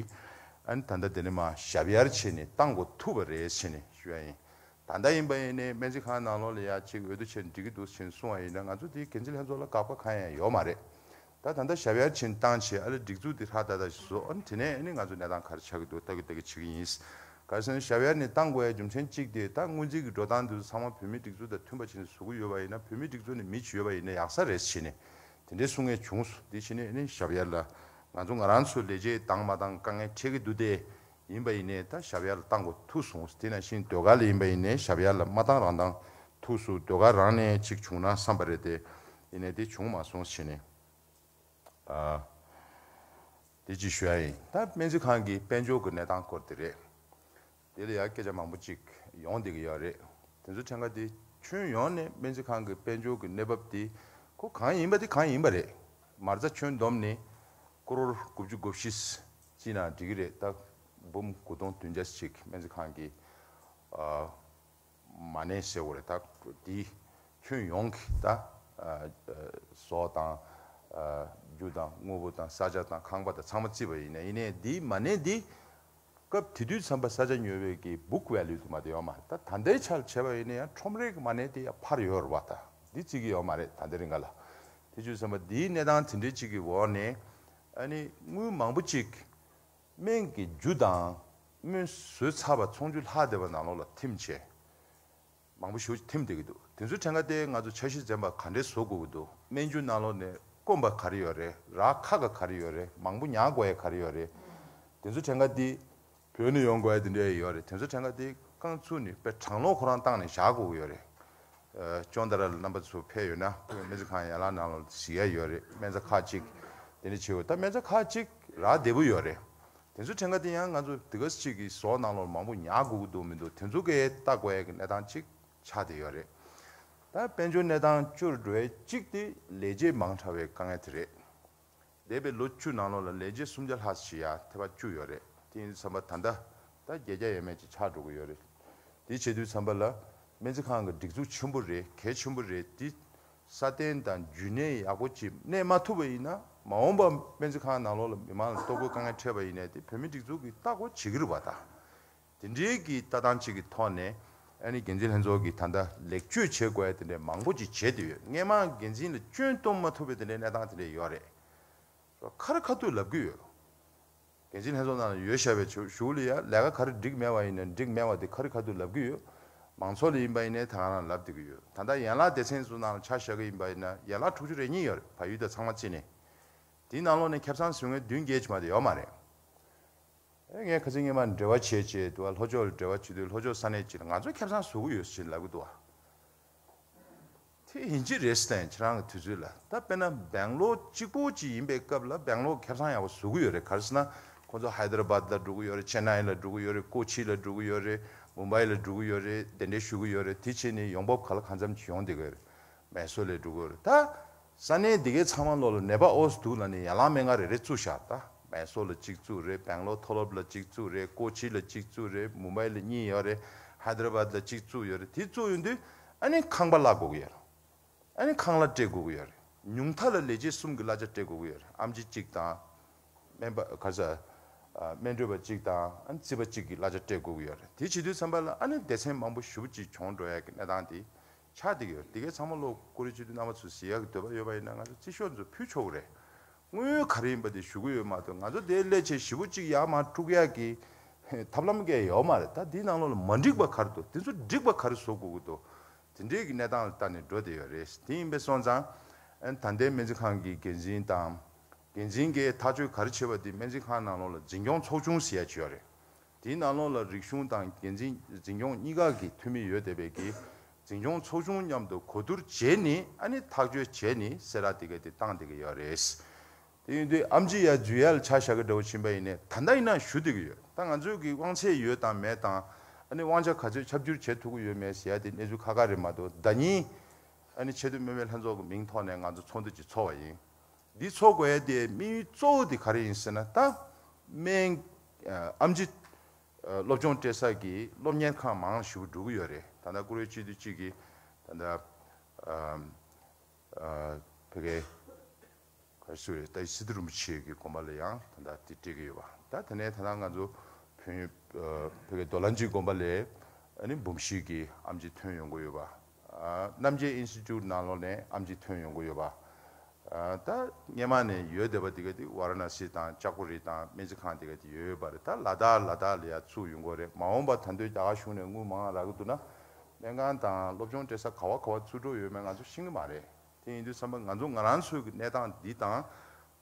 ཨ་ནི་ད་ལྟ་དེ་ནས་མར་ཞབས་གཡར་བྱས་ནས་བཏང་དགོས་ཐུག་པ་རེད་ཟེར་ནས་ཞུ་ཡ་ཡིན། ད་ལྟ་ཡིན་པ་ཡིན་ནའི་སྨན་རྩིས་ཁང་ནང་ལོགས་ལ་ཡ་གཅིག་འོས་བསྡུ་བྱས་ནས་འགྲིག་གི་འདུག་ཟེར་ནས་གསུང་བ་ཡིན་ན། ང་ཚོ་དེའི་འགན་འཛིན་ལྷན་ཚོགས་ལ་དགག་པ་གང་ཡང་ཡོད་མ་རེད། ད་ད་ལྟ་ཞབས་གཡར་བྱས་ནས་བཏང་བྱས། ཨ་ལས་སྒྲིག་འཛུགས་དེ་ཧྲ་ཏག་ཏག་ཞིག་བཟོ། ཨ་ནི་དེ་ནས་ཨ་ནི་ང་ཚོ་གནས་སྟངས་ག་རེ་ཆགས་ཀྱི་འདུག་ལྟ་གི་ལྟ་གི་བྱེད་ཀྱི་ཡིན། ག་རེ་ཟེར་ན་ཞབས་གཡར་ནས་བཏང་དགོས་ཡ་རྒྱུ་མཚན་གཅིག་དེ། ད་སྔོན་རྩིས་ཀྱི་འགྲོ་སྟངས་དེ་ཚོ་ཚང་མ་བོད་མིའི་སྒྲིག་འཛུགས་དང་མཐུན་པ་བྱས་ནས་བཟོ་གི་ཡོད་པ་ཡིན་ན། བོད་མིའི་སྒྲིག་འཛུགས་ནས་མི་ཅིག་ཡོད་པ་ཡིན་ན་ཡག་ས་རེད་ཟེར་ནས་དེ་འདྲའི་གསུང་མཁན་བྱུང་སོང་། དེ་བྱས་ནས་ཨ་ནི་ཞབས་གཡར་ལ་ང་ཚོ་ང་རང་ཚོ་ལས་བྱེད་འདང་མ་འདང་དཀའ་ངལ་འཕྲད་ཀྱི་འདུག་སྟེ། ཡིན་པ་ཡིན་ནའི་ད་ཞབས་གཡར་ལ་བཏང་དགོས་ཐུག་སོང་། དེ་ནང་བཞིན་ཟློས་གར་ལ་ཡིན་པ་ཡིན་ནའི་ཞབས་གཡར་ལ་མ་བཏང་རང་བཏང་ཐུག་སོང་། ཟློས་གར་རང་ནས་ཅིག་བྱུང་ན་བསམ་པ་རེད་དེ། ཡིན་ནའི་དེ་བྱུང་མ་སོང་ཟེར་ནས། ཨ། དེ་ཅིག་ཞུ་ཡ་ཡིན། ད་སྨན་རྩིས་ཁང་གི་དཔལ་འབྱོར་གྱི་གནས་སྟངས་སྐོར་དེ་རེད། དེ་ལ་ཡང་སྐད་ཆ་མང་པོ་ཅིག་ཡོང་བསྡད་ཀྱི་ཡོད་རེད། དེ་ཚོ་ཕྲན་ཁ་དེ་ཁྱོན་ཡོངས་ནས་སྨན་རྩིས་ཁང་གི་དཔལ་འབྱོར་གྱི་གནས་བབ་དེ་ཁོ་གང་ཡིན་པ་དེ་གང་ཡིན་པ་རེད། མ་རྩ་ཁྱོན་བསྡོམས་ནས་ཀོ་རོར་དགུ་བཅུ་གོ་བཞི་ཅིག་ན་འགྲིག་གི་རེད། ད་འབུམ་དགུ་སྟོང་བདུན་བརྒྱ་ཅིག་སྨན་རྩིས་ཁང་གི་ཨ། མ་གནས་ཟེར་བ་རེད། ད་འདི་ཁྱོན་ཡོངས་ཀྱི་ད་ཨ་ཨ་ཟོག་དང་ཨ་རྒྱུ་དང་དངོས་པོ་དང་ས་ཆ་དང་ཁང་པ་དང་ཚང་མ་བརྩིས་པ་ཡིན་ན། ཡིན་ནའི་འདིའི་མ་གནས་འདི་སྐབས་དེ་དུས་ཙམ་པ་ས་ཆ་ཉོ་བའི་གི་book value་དུ་མ་དེ་ཡོད་མ་རེད། ད་ད་ལྟའི་ཆར་བྱས་པ་ཡིན་ན་ཡང་ཁྲོམ་རའི་གི་མ་གནས་དེ་ཡང་འཕར་ཡོད་རེད་པ། ད་འདི་བརྩི་གི་ཡོད་མ་རེད་ད་ལྟའི་རིང་ག་ལ། དེ་དུས་ཙམ་པ་འདིའི་གནས་སྟངས་དེ་འདྲའི་ཅིག་གི་འོག་ནས་ཨ་ནི་དངུལ་མང་པོ་ཅིག་སྨན་གྱི་རྒྱུ་དང་ སྨན་བཟོས་ཚར་བ་ཚོང་ཆུ་ལྷག་བསྡད་པ་ནང་ལོགས་ལ་ཐིམ་བྱས། མང་པོ་ཞེ་པོ་ཅིག་ཐིམ་བསྡད་ཀྱི་འདུག་དེ་ཚོའི་གྲངས་ཀ་དེ་ང་ཚོ་འཆར་གཞི་འཛིན་པ་ག་འདྲས་བཟོ་དགོས་ཀྱི་འདུག་སྨན་རྒྱུ་ནང་ལོགས་ནས་དཀོན་པ་ག་རེ་ཡོད་རེད། རག་ཁག་ག་ག་རེ་ཡོད་རེད། མང་པོ་ཉར་དགོས་ཡ་ག་རེ་ཡོད་རེད། དེ་ཚོའི་གྲངས་ཀ་དེ་བོད་ནས་ཡོང་དགོས་ཡ་དེ་འདྲས་ཡོད་རེད། དེ་ཚོའི་གྲངས་ཀ་དེ་རྐང་ཚུགས་ནས་དཔེ་གྲང་ལོག་ཁོ་རང་བཏང་ནས་བཞག་དགོས་ཀྱི་ཡོད་རེད། ཨ། ཅོང་ཏ་ར་ལ་རྣམ་པ་ཚོ་ཕེབས་ཡོད་ན་སྨན་རྩིས་ཁང་ཡན་ལག་ནང་ལ་གཟིགས་ཡ་ཡོད་རེད། སྨན་རྩྭ་ཁག་ཅིག་དེ་འདྲ་བྱེད་འོ། ད་སྨན་རྩྭ་ཁག་ཅིག་རག་བདེ་པོ་ཡོད་རེད། དེ་ཚོའི་གྲངས་ཀ་དེ་ཡང་ང་ཚོ་དེ་ག་ཅིག་གི་ཟོག་ནང་ལོགས་མང་པོ་ཉར་དགོས་ཀྱི་འདུག་མི་འདུག་དེ་ཚོ་གས་ལྟ་དགོས་ཡ་གི་གནས་སྟངས་ཅིག་ཆགས་བསྡད་ཡོད་རེད། ད་དཔལ་འབྱོར་གནས་སྟངས་སྐྱོ་རུ་འགྲོ་ཡ་གཅིག་དེ་ལས་བྱེད་མང་དྲགས་པའི་དཀའ་ངལ་དེ་རེད། འདས་པའི་ལོ་བཅུ་ནང་ལོགས་ལ་ལས་བྱེད་སུམ་བརྒྱ་ལྷག་ཞིག་ཡར་ཐེ་བ་བཅུག་ཡོད་རེད། དེ་ཡིན་དུས་ཙམ་པ་ད་ལྟ་ད་བརྒྱད་བརྒྱ་ཡས་མས་ཅིག་ཆགས་འགྲོ་གི་ཡོད་རེད། དེ་བྱེད་དུས་ཙམ་པ་ལ་སྨན་རྩིས་ཁང་གི་སྒྲིག་འཛུགས་ཆེན་པོ་རེད། གལ་ཆེན་པོ་རེད། དེ་སྲ་བརྟན་དང་རྒྱུན་གནས་ཡག་པོ་ཅིག་གནས་མ་ཐུབ་པ་ཡིན་ན། མ་འོངས་པ་སྨན་རྩིས་ཁང་ནང་ལོགས་ལ་མི་མང་ལ་ལྟོ་གོས་དཀའ་ངལ་འཕྲད་པ་ཡིན་ནའི་དེ་བོད་མིའི་སྒྲིག་འཛུགས་ཀྱིས་ལྟ་སྐོར་བྱེད་ཀྱི་རེད་པ། ད་དེ་འདྲའི་གི་ལྟ་སྟངས་གཅིག་གི་ཐོག་ནས་ཨ་ནི་འགན་འཛིན་ལྷན་ཚོགས་ཀྱིས་ད་ལྟ་ལེགས་བཅོས་བྱེད་དགོས་ཡ་དེ་འདྲའི་མང་པོ་ཅིག་བྱས་བསྡད་ཡོད། སྔས་མ་འགན་འཛིན་ལ་སྐྱོན་གཏོང་མ་ཐུབ་པའི་དེ་འདྲའི་གནས་སྟངས་དེ་འདྲ་ཡོད་རེད། ཁ་རི་ཁ་ཐུག་ལབ་ཀྱི་ཡོད། འགན་འཛིན་ལྷན་ཚོགས་ནང་ལ་ཡོད་བཞག་པའི་གཞུག་གཞུག་ལ་ཡ་ལས་ཀ་ག་རེ་འགྲིག་མེད་པ་ཡིན་ན་འགྲིག་མེད་པ་དེ་ཁ་རི་ཁ་ཐུག་ལབ་ཀྱི་ཡོད། མང་ཚོགས་ལ་ཡིན་པ་ཡིན་ནའི་ད་ག་རང་ལབ་བསྡད་ཀྱི་ཡོད། ད་ལྟ་ཡན་ལག་སྡེ་ཚན་ཚོ་ནང་ལ་ཆ་བཞག་གི་ཡིན་པ་ཡིན་ན་ཡན་ལག་དྲུག་ཅུ་རེ་གཉིས་ཡོད་རེད། བལ་ཡུལ་དང་ཚང་མ་བརྩིས་ནས། དེའི་ནང་ལོགས་ནས་ཁེ་བཟང་བཟོ་མཁན་བདུན་བརྒྱད་ཅིག་མ་གཏོགས་ཡོད་མ་རེད། ཨེ། ངས་ཁ་སང་སྔས་མ་འབྲེལ་བ་བྱས་བྱས་འདུག་བ། ལྷོ་ཕྱོགས་ལ་འབྲེལ་བ་བྱེད་དུས་ལྷོ་ཕྱོགས་ས་གནས་ཅིག་ལ་ང་ཚོས་ཁེ་བཟང་བཟོ་གི་ཡོད་ཟེར་ལབ་གི་འདུག་བ། དེ་ཡིན་གཅིག་རེད་ཟེར་ཡང་ཁྱེད་རང་གི་དུས་ཚོད་ལ། ད་དཔེར་ན་སྦེང་ལོར་གཅིག་པོ་ཅིག་ཡིན་པའི་སྐབས་ལ་སྦེང་ལོར་ཁེ་བཟང་ཡག་པོ་བཟོ་གི་ཡོད་རེད། ག་རེ་ཟེར་ན་ཁོ་ཚོ་ཧའི་དར་བཱད་ལ་འགྲོ་གི་ཡོད་རེད། ཅེན་ནའི་ལ་འགྲོ་གི་ཡོད་རེད། ཀོ་ཆི་ལ་འགྲོ་གི་ཡོད་རེད། མུམ་བྷའི་ལ་འགྲོ་གི་ཡོད་རེད། དེ་འདྲས་ཞུ་གི་ཡོད་རེད། དེ་བྱས་ནས་ཡོང་འབབ་ག་ལ་གང་འཚམ་ཅིག་ཡོང་བསྡད་ཀྱི་ཡོད་རེད། མེ་སོ་ལ་འགྲོ་གི་ཡོད་རེད། ད་ས་གནས་འདི་གའི་ཚང་མ་ལོགས་ལ་ནད་པ་ཨོ་ཙི་འདུག་ལབ་ནས་ཡན་ལག་སྨན་ཁང་རེ་རེ་བཙུགས་བཞག་ད་མེ་སོ་ལ་གཅིག་བཙུགས་རེད། སྦེང་ལོར་མཐོ་སློབ་ལ་གཅིག་བཙུགས་རེད། ཀོ་ཆི་ལ་གཅིག་བཙུགས་རེད། མུམ་བྷའི་ལ་གཉིས་ཡོད་རེད། ཧའི་དར་བཱད་ལ་གཅིག་བཙུགས་ཡོད་རེད། དེ་བཙུགས་ཡོང་དུས་ཨ་ནི་ཁང་པ་གླ་དགོས་ཀྱི་ཡོད་རེད། ཨ་ནི་ཁང་གླ་སྤྲད་དགོས་ཀྱི་ཡོད་རེད། ཉུང་མཐའ་ལ་ལས་བྱེད་གསུམ་གྱི་གླ་ཆ་སྤྲད་དགོས་ཀྱི་ཡོད་རེད། ཨེམ་ཆི་གཅིག་དང་། སྨན་པ་ག་ས། ཨ། སྨན་སྤྲོད་པ་གཅིག་དང་ཨ་ནི་རྩིས་པ་གཅིག་གི་གླ་ཆ་སྤྲད་དགོས་ཀྱི་ཡོད་རེད། དེ་བྱེད་དུས་ཙམ་པ་ལ་ཨ་ནི་སྡེ་ཚན་མང་པོ་ཞེ་པོ་ཅིག་གྱོང་འགྲོ་ཡ་གི་གནས་སྟངས་དེ་ཆགས་བསྡད་ཀྱི་ཡོད་རེད། དེ་གའི་ཚང་མ་ལོག་ཀུ་རེ་བྱེད་དུས་རྣམ་པ་ཚོ་གཟིགས་ཡ་གི་འདོད་པ་ཡོད་པ་ཡིན་ན་ང་ཚོ་རྩིས་ཤོག་ཚོ་ཕུལ་ཆོག་གི་རེད། དངུལ་ག་རེ་ཡིན་པ་དེ་ཞུ་གི་ཡོད་མ་གཏོགས་ང་ཚོ་དེའི་སླད་ཆེད་ཞེ་པོ་ཅིག་ཡར་མར་དཀྲུག་ཡ་གི་ཐབས་ལམ་གས་ཡོད་མ་རེད། ད་འདིའི་ནང་ལོགས་ལ་མ་འགྲིག་པ་ག་རེ་འདུག་དེ་ཚོ་འགྲིག་པ་ག་རེ་བཟོ་དགོས་ཀྱི་འདུག་དེ་འདྲའི་གི་གནས་སྟངས་ལ་ལྟ་ནས་འགྲོ་བསྡད་ཡོད་རེད། དེ་ཡིན་པས་སོང་ཙང་། ཨ་ནི་ད་ལྟའི་སྨན་རྩིས་ཁང་གི་འགན་འཛིན་དང་། འགན་འཛིན་གྱིས་ཐག་གཅོད་ག་རེ་བྱེད་པ་དེ་སྨན་རྩིས་ཁང་ནང་ལོགས་ལ་འཛིན་སྐྱོང་ཚོགས་ཆུང་ཟེར་ཡ་ཅིག་ཡོད་རེད། དེའི་ནང་ལོགས་ལ་རིག་གཞུང་དང་འགན་འཛིན་འཛིན་སྐྱོང་གཉིས་ཀ་གི་འཐུས་མི་ཡོད་བསྡད་པའི་གི་འཛིན་སྐྱོང་ཚོགས་ཆུང་མཉམ་དུ་གོ་བསྡུར་བྱས་ནས་ཨ་ནི་ཐག་གཅོད་བྱས་ནས་གསལ་བསྒྲགས་དེ་ག་དེ་བཏང་བསྡད་ཀྱི་ཡོད་རེད། དེ་ཡིན་དུས་ཨེམ་ཆི་ཡར་འཛུལ་ཡ་ལ་ཆ་བཞག་གི་འདྲ་བོ་ཕྱིན་པ་ཡིན་ནའི་ད་ལྟ་ཡིན་ན་ཞུ་བསྡད་ཀྱི་ཡོད། ད་ང་ཚོའི་གི་དབང་ཚད་ཡོད་དང་མེད་དང་། ཨ་ནི་དབང་ཆ་ག་ཚོད་ཁྱབ་བསྒྱུར་བྱེད་ཐུབ་ཀྱི་ཡོད་མེད་ཟེར་ཡ་དེ་གནས་ཚུལ་ཁག་ཁག་རེད་མ་གཏོགས། ཟླ་ཉིན་ཨ་ནི་ཆེས་མཐོའི་སྨན་པའི་ལྷན་ཚོགས་ཀྱི་མིང་ཐོག་ནས་ང་ཚོ་ཚོགས་འདུ་ཅིག་ཚོགས་པ་ཡིན། འདི་ཚོགས་དགོས་ཡ་དེ་དམིགས་ཡུལ་གཙོ་བོ་དེ་ག་རེ་ཡིན་ཟེར་ན། ད་སྨན། ཨ། ཨེམ་ཆི། ཨ། སློབ་སྦྱོང་སྤྲད་ས་གི་སློབ་གཉེར་ཁང་མང་ཞེ་པོ་འགྲོ་གི་ཡོད་རེད། ད་ལྟ་ཀུ་རེ་སྤྱི་འཐུས་གཅིག་གིས་ད་ལྟ། ཨ། ཨ། ཕ་གི། ག་རེ་ཟེར་རེད། ད་སི་ཏུ་རིན་པོ་ཆེ་གི་དགོན་པ་ལ་ཡང་ད་ལྟ་དེ་སྤྲད་ཀྱི་ཡོད་པ། ད་དེ་ནས་ད་ལྟ་ང་ཚོ་བོད། ཨ། ཕ་གི་རྡོ་ལ་རྗེ་དགོན་པ་ལས་ཨ་ནི་འབུམ་བཞི་གི་ཨེམ་ཆི་ཐོན་ཡོང་གི་ཡོད་པ། ཨ། རྣམ་རྒྱལ་ཨིན་སི་ཊི་ཊུཊ་ནང་ལོགས་ནས་ཨེམ་ཆི་ཐོན་ཡོང་གི་ཡོད་པ། ཨ། ད་སྔས་མ་ནས་ཡོད་བསྡད་པ་དེ་ག་དེ་ཝཱ་ར་ཎ་སི་དང་ལྕགས་པོ་རི་དང་སྨན་རྩིས་ཁང་དེ་ག་དེ་ཡོད་ཡོད་པ་རེད། ད་ལ་དྭགས་ལ་དྭགས་ལ་ཡ་བཙུགས་ཡོང་གི་རེད། མ་འོངས་པ་ད་དུང་རྒྱ་གར་གཞུང་ནས་དངུལ་མང་རག་གི་འདུག་ན་སྨན་ཁང་དང་སློབ་སྦྱོང་སྤྲད་ས་ག་བ་ག་བ་བཙུགས་འགྲོ་ཡོད་མེད་ང་ཚོ་ཤེས་ཀྱི་མ་རེད། དེ་ཡིན་དུས་ཙམ་པ་ང་ཚོ་ང་རང་ཚོའི་གི་གནས་སྟངས་འདི་དང་།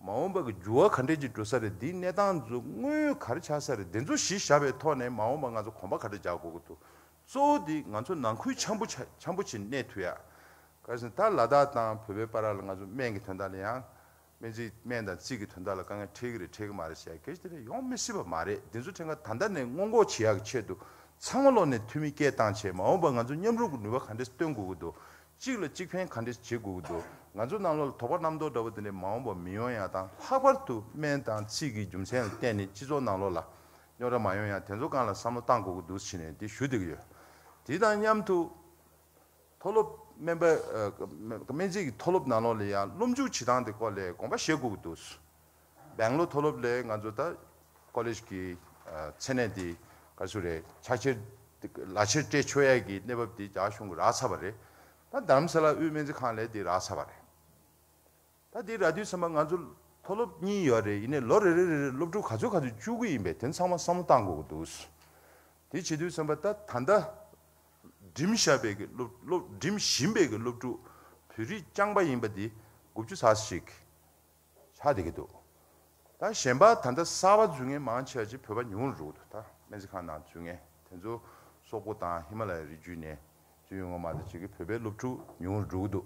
མ་འོངས་པ་གི་འགྱུར་བ་ག་འདྲས་ཅིག་འགྲོ་ས་རེད། འདིའི་གནས་སྟངས་ཚོ་དངོས་ཡོད་ག་རེ་ཆགས་ས་རེད། འདི་ཚོ་གཞི་བཞག་པའི་ཐོག་ནས་མ་འོངས་པ་ང་ཚོ་གོམ་པ་ག་འདྲ་རྒྱག་དགོས་ཀྱི་འདུག་གཙོ་བོ་འདི་ང་ཚོ་ནང་ཁུལ་འཆམ་པོ་ཆ་འཆམ་པོ་ཅིག་གནས་ཐུབ་ཡ། ག་རེ་ཟེར་ན་ད་ལ་དྭགས་དང་བོད་པའི་བར་ལ་ང་ཚོ་སྨན་གྱི་དོན་དག་ལ་ཡང་། སྨན་རྩིས་སྨན་དང་རྩིས་ཀྱི་དོན་དག་ལ་དཀའ་ངལ་འཕྲད་ཀྱི་རེད་འཕྲད་ཀྱི་མ་རེད་ཟེར་ཡ་སྐད་ཆ་དེ་འདྲ་ཡོང་མི་སྲིད་པ་མ་རེད། འདི་ཚོ་ཕྲན་ཁ་ད་ལྟ་ནས་སྔོན་འགོག་བྱེད་ཡག་གི་ཆེད་དུ་ཚང་མ་ལོག་ནས་འཐུས་མི་སྐད་བཏང་བྱས་མ་འོངས་པ་ང་ཚོ་མཉམ་རུབ་ཀྱི་ནུས་པ་ག་འདྲས་སྟོན་དགོས་ཀྱི་འདུག་གཅིག་ལ་གཅིག་ཕན་ག་འདྲས་བྱེད་དགོས་ཀྱི་འདུག་ང་ཚོ་ནང་ལོགས་ལ་དོགས་པ་རྣམ་རྟོག་འདྲ་བོ་དེ་འདྲས་མ་འོངས་པ་མི་ཡོང་ཡག་དང་། ལྷག་པར་དུ་སྨན་དང་རྩིས་ཀྱི་རྒྱུ་མཚན་ལ་བརྟེན་ནས་སྤྱི་ཚོགས་ནང་ལོགས་ལ་རྙོག་དྲ་མ་ཡོང་ཡག་དེ་ཚོ་སྒང་ལ་བསམ་བློ་བཏང་དགོས་ཀྱི་འདུག་ཟེར་ནས་འདི་ཞུ་བསྡད་ཀྱི་ཡོད། དེ་དང་མཉམ་དུ། མཐོ་སློབ་སྨན་པ། ཨ། སྨན་རྩིས་ཀྱི་མཐོ་སློབ་ནང་ལོགས་ལ་ཡང་སློབ་འཇུག་བྱེད་སྟངས་དེ་སྐོར་ལ་དགོངས་པ་བཞེས་དགོས་ཀྱི་འདུག་སྦེང་ལོར་མཐོ་སློབ་ལ་ང་ཚོ་ད་ཀོ་ལེཇ་གི། ཨ། མཚན་གནས་དེ་ག་ཚོད་རེད། ཕྱག་ཕྱིར། ལག་ཁྱེར་སྤྲད་ཆོག་ཡ་གི་གནས་བབ་དེ་རྒྱ་གཞུང་གིས་རག་ཚར་བ་རེད། ད་རྡ་རམ་ས་ལ་དབུས་སྨན་རྩིས་ཁང་ལ་དེ་རག་ཚར་བ་རེད། ད་དེ་རག་དུས་ཙམ་པ་ང་ཚོ་ མཐོ་སློབ་གཉིས་ཡོད་རེད། ཡིན་ནའི་ལོ་རེ་རེ་རེ་རེ་སློབ་ཕྲུག་ག་ཚོད་ག་ཚོད་བཅུག་གི་ཡིན་པས་དེ་ཚང་མ་བསམ་བློ་བཏང་དགོས་ཀྱི་འདུག་དེ་བྱེད་དུས་ཙམ་པ་ད་ད་ལྟ་འགྲིམ་བཞག་པའི་གི་སློབ་སློབ་འགྲིམ་བཞིན་པའི་གི་སློབ་ཕྲུག་བོད་རིགས་རྐྱང་པ་ཡིན་པ་འདི་དགུ་བཅུ་ཙམ་ཞིག་ཆགས་བསྡད་ཀྱི་འདུག་ད་གཞན་པ་ད་ལྟ་གསར་པ་འཛུལ་མཁན་མང་ཆེ་བ་ཅིག་བོད་པ་ཉུང་རུ་འགྲོ་གི་འདུག་ད་སྨན་རྩིས་ཁང་ནང་འཛུལ་མཁན་དེ་ཚོ་སོག་པོ་དང་ཧི་མ་ལ་ཡའི་རི་རྒྱུད་ནས་འཛུལ་ཡོང་བ་མ་གཏོགས་ཅིག་གི་བོད་པའི་སློབ་ཕྲུག་ཉུང་རུ་འགྲོ་གི་འདུག་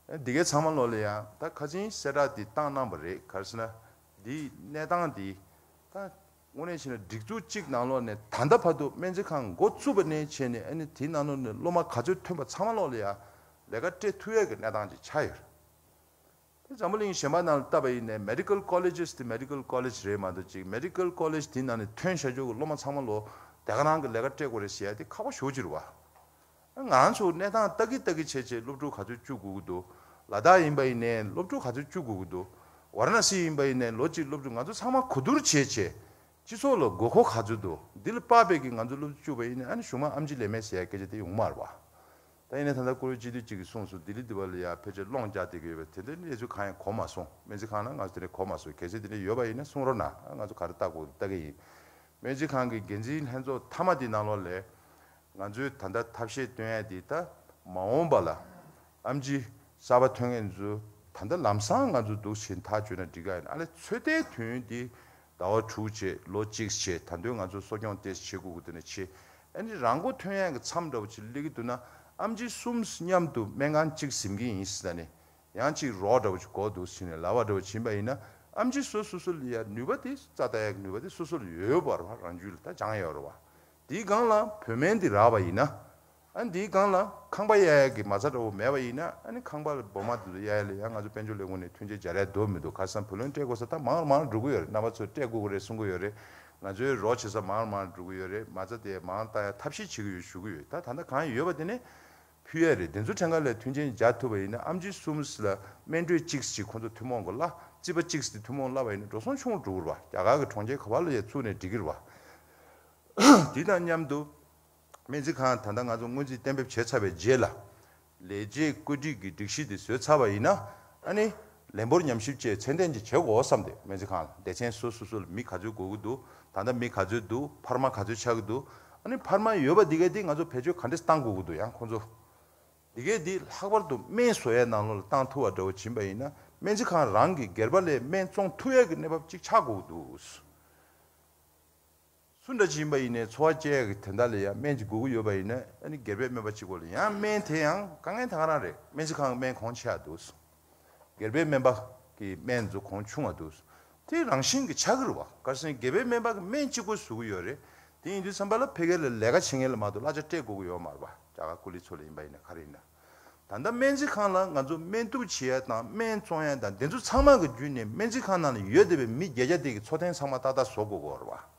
འདི་གའི་ཚང་མ་ལོག་ལ་ཡང་ད་ཁ་ཆེན་གསལ་བསྒྲགས་འདི་བཏང་གནང་བ་རེད། ག་རེ་ཟེར་ན་འདིའི་གནས་སྟངས་འདི་ད་དངོས་གནས་བྱས་ན་སྒྲིག་འཛུགས་གཅིག་ནང་ལོགས་ནས་ད་ལྟ་བར་དུ་སྨན་རྩིས་ཁང་འགོ་བཙུགས་པ་ནས་བྱས་ནས་ཨ་ནི་དེའི་ནང་ལོགས་ནས་སློབ་མ་ག་ཚོད་ཐོན་པ་ཚང་མ་ལོག་ལ་ཡང་ལས་ཀ་སྤྲད་ཐུབ་ཡས་ཀྱི་གནས་སྟངས་ཅིག་ཆགས་ཡོད། དེ་འཛམ་བུ་གླིང་གཞན་པ་ནང་ལ་བལྟས་པ་ཡིན་ནའི་མེ་ཌི་ཀལ་ཀོ་ལེ་ཇེས་དེ་མེ་ཌི་ཀལ་ཀོ་ལེ་ཇི་རེད་མ་གཏོགས་ཅིག་མེ་ཌི་ཀལ་ཀོ་ལེ་ཇི་དེའི་ནང་ནས་ཐོན་བཞག་ཆོག་གི་སློབ་མ་ཚང་མ་ལོ་དེ་ག་རང་གི་ལས་ཀ་སྤྲད་དགོས་རེད་ཟེར་ཡ་དེ་ཁག་པོ་ཞེ་པོ་ཅིག་རེད་བ། ང་རང་ཚོ་གནས་སྟངས་ལྟ་གི་ལྟ་གི་བྱས་བྱས་སློབ་ཕྲུག་ག་ཚོད་བཅུག་དགོས་ཀྱི་འདུག་ལ་དྭགས་ཡིན་པ་ཡིན་ནའི་སློབ་ཕྲུག་ག་ཚོད་བཅུག་དགོས་ཀྱི་འདུག་ཝཱ་ར་ཎ་སི་ཡིན་པ་ཡིན་ནའི་ལོ་གཅིག་སློབ་ཕྲུག་ང་ཚོ་ཚང་མ་གོ་བསྡུར་བྱས་བྱས་སྤྱི་ཚོགས་ལ་དགོས་མཁོ་ག་ཚོད་འདུག་འདི་ལ་དཔག་པའི་གི་ང་ཚོ་སློབ་ཕྲུག་བཅུག་པ་ཡིན་ནའི་ཨ་ནི་གཞུག་མ་ཨེམ་ཆི་ལས་མེད་ཟེར་ཡ་སྐད་ཆ་དེ་ཡོང་མ་རེད་བ། ད་ཡིན་ནའི་ད་ལྟ་བཀུར་འོས་སྤྱི་འཐུས་གཅིག་གིས་གསུངས་སོང་། ལྡི་ལི་འདི་བ་ལ་ཡ་ཕལ་ཆེར་སློང་རྒྱག་བསྡད་ཀྱི་ཡོད་པ་དེ་འདྲའི་གནས་ཚུལ་གང་ཡང་གོ་མ་སོང་། སྨན་རྩིས་ཁང་ལ་ང་ཚོ་དེ་འདྲ་གོ་མ་སོང་། གལ་སྲིད་དེ་འདྲ་ཡོད་པ་ཡིན་ན་གསུང་རོགས་གནང་། ང་ཚོ་ག་རེ་ལྟ་དགོས་ལྟ་གི་ཡིན། སྨན་རྩིས་ཁང་གི་འགན་འཛིན་ལྷན་ཚོགས་མཐའ་མ་དེའི་ནང་ལོགས་ལ་ང་ཚོའི་ད་ལྟ་ཐབས་ཤེས་སྟོན་ཡ་དེ་ད་མ་འོངས་པ་ལ་ཨེམ་ཆི་གསར་པ་ཐོན་མཁན་ཚོ་ད་ལྟ་ལམ་སང་ང་ཚོ་འདུག་བྱས་ཐག་གཅོད་ན་འགྲིག་ག་ཡིན། ཨ་ལས་ཚོད་ལྟའི་དུས་ཡུན་དེ་ཟླ་བ་དྲུག་བྱས་ལོ་གཅིག་བྱས་ད་དུང་ང་ཚོ་གསོ་སྐྱོང་ཏོག་ཙམ་བྱེད་དགོས་ཀྱི་འདུག་ན་བྱས། ཨ་ནི་རང་མགོ་ཐོན་ཡག་གི་མཚམས་འདྲ་བོ་ཅིག་སླེབས་ཀྱི་འདུག་ན་ཨེམ་ཆི་གསུམ་མཉམ་དུ་སྨན་ཁང་གཅིག་ཟིན་གྱི་ཡིན་ཟེར་ནས་ཡང་གཅིག་རོགས་འདྲ་བོ་ཅིག་དགོས་འདུག་ཟེར་ནས་ལབ་པ་འདྲ་བོ་ཕྱིན་པ་ཡིན་ན་ཨེམ་ཆི་སོ་སོ་སོ་ལ་ཡ་ནུས་པ་དེ་རྩ་ལྟ་ཡག་གི་ནུས་པ་དེ་སོ་སོ་ལ་ཡོད་པ་རེད་བ། རང་རྒྱུད་ལ་ད་སྦྱང་ཡོད་རེད་བ། དེའི་སྒང་ལ་བོད་སྨན་འདི་རག་པ་ཡིན་ན། ཨ་ནི་དེའི་སྒང་ལ་ཁང་པ་གཡར་ཡག་གི་མ་རྩ་འདྲ་བོ་མེད་པ་ཡིན་ན་ཨ་ནི་ཁང་པ་ལ་སྦོ་མ་དེ་ཚོ་གཡར་ཡག་ལ་ཡང་ང་ཚོ་དཔལ་འབྱོར་ལས་ཁུངས་ནས་མཐུན་རྐྱེན་སྦྱར་ཡག་འདོད་མི་འདུག་ཁ་སང་བུ་ལོན་སྤྲད་དགོས་ས་ད་མང་རུ་མང་རུ་འགྲོ་གི་ཡོད་རེད། རྣམ་པ་ཚོས་སྤྲད་དགོས་ཀྱི་རེད་གསུང་གི་ཡོད་རེད། ང་ཚོའི་རོགས་བྱེད་ས་མང་རུ་མང་རུ་འགྲོ་གི་ཡོད་རེད། མ་རྩ་དེ་མང་རུ་བཏང་ཡག་ཐབས་ཤེས་བྱེད་ཀྱི་ཡོད་ཞུ་གི་ཡོད། ད་ད་ལྟ་གང་ཡོད་པ་དེ་ནི་ཕུལ་ཡག་རེད། དེ་ཚོ་ཕྲན་ཁ་ལ་མཐུན་རྐྱེན་སྦྱར་ཐུབ་པ་ཡིན་ན་ཨེམ་ཆི་གསུམ་ལ་སྨན་སྤྲོད་གཅིག་ཅིག་ཁོང་ཚོ་ཐུན་མོང་གི་གླ་རྩིས་པ་གཅིག་དེ་ཐུན་མོང་གླ་བ་ཡིན་ན་འགྲོ་སོང་ཆུང་རུ་འགྲོ་གི་རེད་བ། རྒྱ་གར་གི་གྲོང་ཁྱེར་ག་པ་ལ་ཡ་བཙུགས་ནས་འགྲིག་གི་རེད་བ། དེ་དང་མཉམ་དུ། སྨན་རྩིས་ཁང་ད་ལྟ་ང་ཚོ་སྔོན་རྩིས་གཏན་འབེབས་བྱས་ཚར་བའི་རྗེས་ལ། ལས་བྱེད་བཀོད་སྒྲིག་གི་སྒྲིག་གཞི་དེ་བཟོས་ཚར་བ་ཡིན་ན། ཨ་ནི། ལན་འབོར་ཉམས་ཞིབ་བཅས་ཚད་ལྡན་ཅིག་བྱེད་དགོས་བསམ་སྟེ་སྨན་རྩིས་ཁང་ལ་སྡེ་ཚན་སོ་སོ་སོ་ལ་མི་ག་ཚོད་དགོས་ཀྱི་འདུག་ད་ལྟ་མི་ག་ཚོད་འདུག་ཕར་མ་ག་ཚོད་ཆགས་ཀྱི་འདུག་ཨ་ནི་ཕར་མ་ཡོད་པ་འདི་གས་འདི་ང་ཚོ་བེད་སྤྱོད་ག་འདྲས་བཏང་དགོས་ཀྱི་འདུག་ཡང་ཁོང་ཚོ། འདི་གས་འདི་ལྷག་པར་དུ་སྨན་བཟོ་ཡས་ནང་ལོགས་ལ་བཏང་ཐུབ་པ་འདྲ་བོ་བྱིན་པ་ཡིན་ན་སྨན་རྩིས་ཁང་རང་གི་སྒེར་པ་ལས་སྨན་བཙོང་ཐུབ་ཡས་ཀྱི་གནས་བབ་ཅིག་ཆགས་དགོས་ཀྱི་འདུག་སུ་འདྲ་ཅིག་ཡིན་པ་ཡིན་ནའི་འཚོ་བ་སྐྱེལ་ཡག་གི་དེ་འདྲ་ལ་ཡང་སྨན་ཅིག་དགོས་ཀྱི་ཡོད་པ་ཡིན་ན་ཨ་ནི་སྒེར་པའི་སྨན་པ་གཅིག་པོ་ལ་ཡང་སྨན་དེ་ཡང་དཀའ་ངལ་ད་ག་རང་རེད། སྨན་རྩིས་ཁང་གི་སྨན་གོང་ཆེ་ཡག་འདུག་སྒེར་པའི་སྨན་པ་གི་སྨན་ཚོ་གོང་ཆུང་བ་འདུག་དེ་རང་བཞིན་གྱི་ཆགས་ཀྱི་རེད་བ། ག་རེ་ཟེར་ན་སྒེར་པའི་སྨན་པ་གི་སྨན་གཅིག་པོ་བཟོ་གི་ཡོད་རེད། དེ་ཡིན་དུས་ཙམ་པ་ལ་ཕ་གི་ལ་ལས་ཀ་བྱེད་མཁན་ལ་མ་གཏོགས་གླ་ཆ་སྤྲད་དགོས་ཀྱི་ཡོད་མ་རེད་བ། རྒྱ་གར་ཀུ་ལི་ཚོ་ལ་ཡིན་པ་ཡིན་ན་ག་རེ་ཡིན་ན། ད་ལྟ་སྨན་རྩིས་ཁང་ལ་ང་ཚོ་སྨན་གཏུབ་བྱེད་ཡ་དང་སྨན་བཙོང་ཡ་དང་དེ་ཚོ་ཚང་མ་གི་བརྒྱུད་ནས་སྨན་རྩིས་ཁང་ནང་ལ་ཡོད་བསྡད་པའི་མི་བརྒྱད་བརྒྱ་དེ་གི་འཚོ་རྟེན་ཚང་མ་ཏག་ཏག་བཟོ་དགོས་ཀྱི་ཡོད་རེད་བ།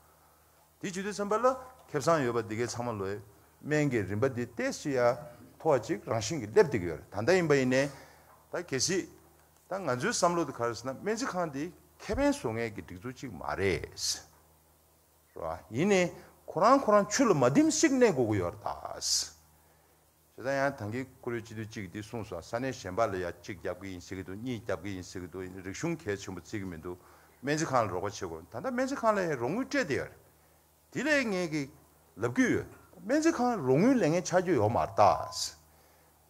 དེ་བྱེད་དུས་ཙམ་པ་ལ་ཁེ་བཟང་ཡོད་པ་འདི་གའི་ཚང་མ་ལོས་སྨན་གྱི་རིན་པ་འདི་ཏོག་ཙམ་ཡ་མཐོ་བ་ཅིག་རང་བཞིན་གྱིས་སླེབས་བསྡད་ཀྱི་ཡོད་རེད། ད་ལྟ་ཡིན་པ་ཡིན་ནའི་ད་གལ་སྲིད་ད་ང་ཚོའི་བསམ་བློ་དེ་ག་རེ་ཟེར་ན་སྨན་རྩིས་ཁང་འདི་ཁེ་ཕན་བཟོ་མཁན་གྱི་སྒྲིག་འཛུགས་ཅིག་མ་རེད། རེད་བ། ཡིན་ནའི་ཁོ་རང་ཁོ་རང་ཆུ་ལ་མ་ལྡེམ་ཞིག་གནས་དགོས་ཀྱི་ཡོད་རེད་ད། བྱས་ཙང་ཡང་ད་གིན་བཀུར་འོས་སྤྱི་འཐུས་གཅིག་འདི་གསུངས་སོང་། ས་གནས་གཞན་པ་ལ་ཡ་གཅིག་རྒྱབ་ཀྱི་ཡིན་ཟེར་གྱི་འདུག་གཉིས་རྒྱབ་ཀྱི་ཡིན་ཟེར་གྱི་འདུག་རིག་གཞུང་གལ་ཆེན་པོ་བརྩི་གི་མི་འདུག་སྨན་རྩིས་ཁང་ལ་རོགས་པ་བྱེད་དགོས། ད་ལྟ་སྨན་རྩིས་ཁང་ལ་ཡང་རོགས་དངུལ་སྤྲད་བསྡད་ཡོད་རེད། དེ་ལས་ངས་ཀྱི་ལབ་ཀྱི་ཡོད། སྨན་རྩིས་ཁང་རོགས་དངུལ་ལེན་མཁན་ཆགས་རྒྱུ་ཡོད་མ་རེད་ད།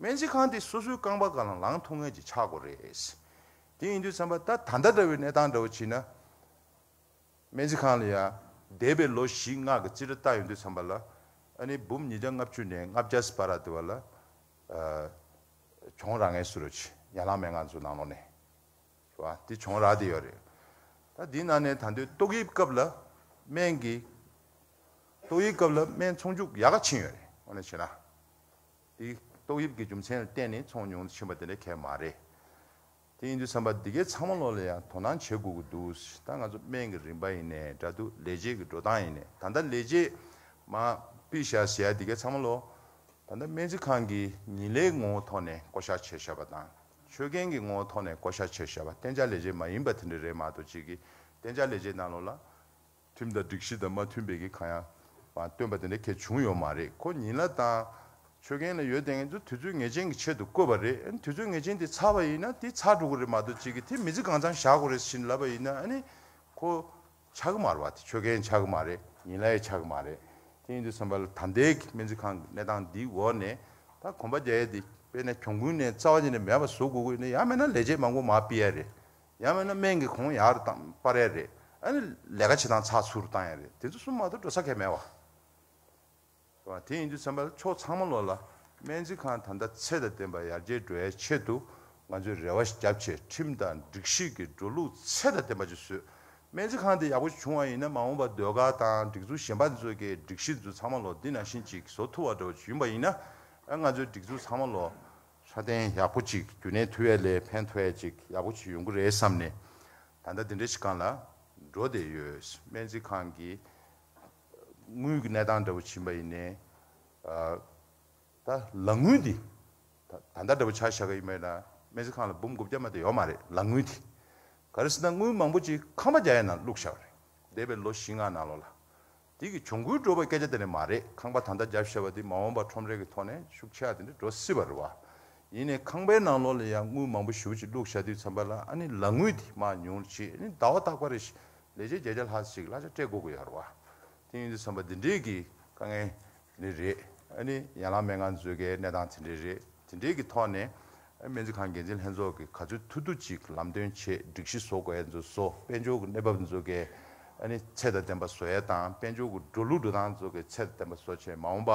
སྨན་རྩིས་ཁང་དེ་སོ་སོའི་རྐང་པ་སྒང་ལ་ལངས་ཐུབ་མཁན་ཅིག་ཆགས་དགོས་རེད། དེ་ཡིན་དུས་ཙམ་པ་ད་ད་ལྟ་འདྲ་བའི་གནས་སྟངས་འདྲ་བོ་བྱས་ན། སྨན་རྩིས་ཁང་ལ་ཡ་འདས་པའི་ལོ་བཞི་ལྔ་གི་རྩིས་ཁྲ་བལྟ་ཡོང་དུས་ཙམ་པ་ལ་ཨ་ནི་འབུམ་ཉིས་བརྒྱ་ལྔ་བཅུ་ནས་ལྔ་བརྒྱ་བར་དུ་བ་ལ་ཨ་གྱོང་རག་མཁན་བཟོ་འདྲ་ཅིག་ཡན་ལག་སྨན་ཁང་ཚོ་ནང་ལོགས་ནས་རེད་བ། དེ་གྱོང་རག་བསྡད་ཡོད་རེད། ད་འདིའི་ནང་ནས་ད་དུང་ཏོག་དབྱིབས་སྐབས་ལ་སྨན་གྱི་ཏོག་དབྱིབས་སྐབས་ལ་སྨན་ཚོང་འཇུག་ཡག་ག་ཕྱིན་ཡོད་རེད། དངོས་གནས་བྱས་ན། དེ་ཏོག་དབྱིབས་ཀྱི་རྒྱུ་མཚན་ལ་བརྟེན་ནས་ཚོང་ཉུང་དུ་ཕྱིན་པ་དེ་འདྲ་གང་ཡང་མ་རེད། དེ་ཡིན་དུས་ཙམ་པ་འདི་གའི་ཚང་མ་ལོགས་ལ་ཡང་དོ་སྣང་བྱེད་དགོས་ཀྱི་འདུག་ད་ང་ཚོ་སྨན་གྱི་རིན་པ་ཡིན་ནའི་འདྲ་འདུག་ལས་བྱེད་ཀྱི་འགྲོ་སྟངས་ཡིན་ནའི་ད་ལྟ་ལས་བྱེད་མ་ཕུད་བཞག་ཟེར་ཡ་འདི་གའི་ཚང་མ་ལོགས་ད་ལྟ་སྨན་རྩིས་ཁང་གི་ཉིན་ལས་ངོ་བོ་ཐོག་ནས་བསྐོ་བཞག་བྱས་བཞག་པ་དང་ཆོད་མཁན་གྱི་ངོ་བོ་ཐོག་ནས་བསྐོ་བཞག་བྱས་བཞག་པ་གཏན་འཇགས་ལས་བྱེད་མ་ཡིན་པ་དེ་འདྲ་རེད་མ་གཏོགས་ཅིག་གི་གཏན་འཇགས་ལས་བྱེད་ནང་ལོགས་ལ། ཁྲིམས་དང་སྒྲིག་གཞི་དང་མ་མཐུན་པའི་གི་གང་ཡང་མ་བཏོན་པ་དེ་འདྲ་གལ་བྱུང་ཡོད་མ་རེད། ཁོ་ཉིན་གླ་དང་ ཆོད་མཁན་ལ་ཡོད་དེ་ངེད་ཚོ་དུས་ཚོད་ངེས་ཅན་གྱི་ཆེད་དུ་བསྐོས་པ་རེད། ཨ་ནི་དུས་ཚོད་ངེས་ཅན་དེ་ཚར་བ་ཡིན་ན་དེ་ཚར་འགྲོ་གི་རེད་མ་གཏོགས་གཅིག་གིས་དེ་མི་ཚེ་གང་ཚང་བཞག་དགོས་རེད་ཟེར་ལབ་པ་ཡིན་ན། ཨ་ནི་ཁོ་ཆགས་ཀྱི་མ་རེད་བ། དེ་ཆོད་མཁན་ཆགས་ཀྱི་མ་རེད། ཡིན་ལ་ཡང་ཆགས་ཀྱི་མ་རེད། དེ་ཡིན་དུས་ཙམ་པ་ལ་ད་ལྟའི་གི་སྨན་རྩིས་ཁང་གི་གནས་སྟངས་འདིའི་འོག་ནས་ད་གོམ་པ་རྒྱག་ཡས་དེ་དཔེར་ན་གྱོང་གུན་ནས་རྩ་བ་ཉིད་ནས་མེད་པ་བཟོ་དགོས་ཀྱི་ཡོད་ན། ཡང་མིན་ན་ལས་བྱེད་མང་པོ་མར་ཕུད་ཡས་རེད། ཡང་མིན་ན་སྨན་གྱི་གོང་ཡར་བཏང་སྤར་ཡས་རེད། ཨ་ནི་ལས་ཀ་བྱེད་སྟངས་ཚགས་ཚུད་རུ་བཏང་ཡས་རེད། དེ་ཚོ་གསུམ་མ་གཏོགས་འགྲོ་ས་གང་ཡང་མེད་བ། དེ་ཡིན་དུས་ཙམ་པ་ལ་ཕྱོགས་ཚང་མ་ལོག་ལ་སྨན་རྩིས་ཁང་ད་ལྟ་ཚད་དང་ལྡན་པ་ཡར་རྒྱས་འགྲོ་ཡའི་ཆེད་དུ་ང་ཚོས་རེ་བ་ཞིག་བརྒྱབ་བྱས། ཁྲིམས་དང་སྒྲིག་གཞི་གི་འགྲོ་ལུགས་ཚད་དང་ལྡན་པ་ཅིག་བཟོས། སྨན་རྩིས་ཁང་དེ་ཡག་པོ་ཞིག་བྱུང་བ་ཡིན་ན་མ་འོངས་པ་ཟློས་གར་དང་སྒྲིག་འཛུགས་གཞན་པ་ཚོ་གི་སྒྲིག་གཞི་ཚོ་ཚང་མ་ལོག་འདི་ནང་བཞིན་ཅིག་བཟོ་ཐུབ་པ་འདྲ་བོ་ཅིག་ཡིན་པ་ཡིན་ན། ཨ་ང་ཚོའི་སྒྲིག་འཛུགས་ཚང་མ་ལོག་སྲ་བརྟན་ཡག་པོ་ཅིག་རྒྱུན་གནས་ཐུབ་ཡ་ལས་ཕན་ཐོགས་ཡ་ཅིག་ཡག་པོ་ཅིག་ཡོང་གི་རེད་བསམ་ནས། ད་ལྟ་འདི་འདྲ་ཞིག་སྒང་ལ་འགྲོ་བསྡད་ཡོད། སྨན་རྩིས་ཁང་གི་དངུལ་གྱི་གནས་སྟངས་འདྲ་བོ་ཕྱིན་པ་ཡིན་ནའི། ཨ། ད་ལག་དངུལ་འདི་ད་ད་ལྟ་འདྲ་བོ་ཆ་བཞག་གི་ཡིན་པ་ཡིན་ན་སྨན་རྩིས་ཁང་ལ་འབུམ་དགུ་བརྒྱ་མ་གཏོགས་ཡོད་མ་རེད། ལག་དངུལ་འདི་ག་རེ་ཟེར་ན་དངུལ་མང་པོ་ཅིག་ཁང་པ་རྒྱག་ཡས་ནང་བླུགས་བཞག་པ་རེད། འདས་པའི་ལོ་བཞི་ལྔ་ནང་ལོགས་ལ། དེ་གི་གྱོང་གུན་འགྲོ་བའི་སྐད་ཆ་དེ་འདྲ་མ་རེད། ཁང་པ་ད་ལྟ་བརྒྱབ་བཞག་པ་དེ་མ་འོངས་པ་ཁྲོམ་རའི་གི་ཐོག་ནས་ཤུགས་ཆེ་བ་དེ་འདྲ་འགྲོ་སྲིད་པ་རེད་བ། ཡིན་ནའི་ཁང་པའི་ནང་ལོགས་ལ་ཡང་དངུལ་མང་པོ་ཞེ་པོ་ཅིག་བླུགས་བཞག་དུས་ཙམ་པ་ལ་ཨ་ནི་ལག་དངུལ་དེ་མར་ཉུང་རུ་ཕྱིན། ཨ་ནི་ཟླ་བ་རྟག་པ་རེ་བཞིན་ལས་བྱེད་བརྒྱད་བརྒྱ་ལྷག་ཅིག་གླ་ཆ་སྤྲད་དགོས་ཀྱི་ཡོད་རེད་བ། དེ་ཡིན་དུས་ཙམ་པ་འདི་འདྲའི་གི་དཀའ་ངལ་ནི་རེད། ཨ་ནི་ཡན་ལག་སྨན་ཁང་ཚོའི་གི་གནས་སྟངས་དེ་འདྲ་རེད། དེ་འདྲའི་གི་ཐོག་ནས་སྨན་རྩིས་ཁང་འགན་འཛིན་ལྷན་ཚོགས་ཀྱིས་ག་ཚོད་ཐུབ་ཐུབ་ཅིག་ལམ་སྟོན་བྱེད། སྒྲིག་གཞི་བཟོ་དགོས་ཡ་ཚོ་བཟོ། དཔལ་འབྱོར་གྱི་གནས་བབ་ཚོ་གི་ཨ་ནི་ཚད་དང་ལྡན་པ་བཟོ་ཡ་དང་། དཔལ་འབྱོར་གྱི་འགྲོ་ལུགས་འགྲོ་སྟངས་ཚོ་གི་ཚད་དང་ལྡན་པ་བཟོ་བྱས། མ་འོངས་པ་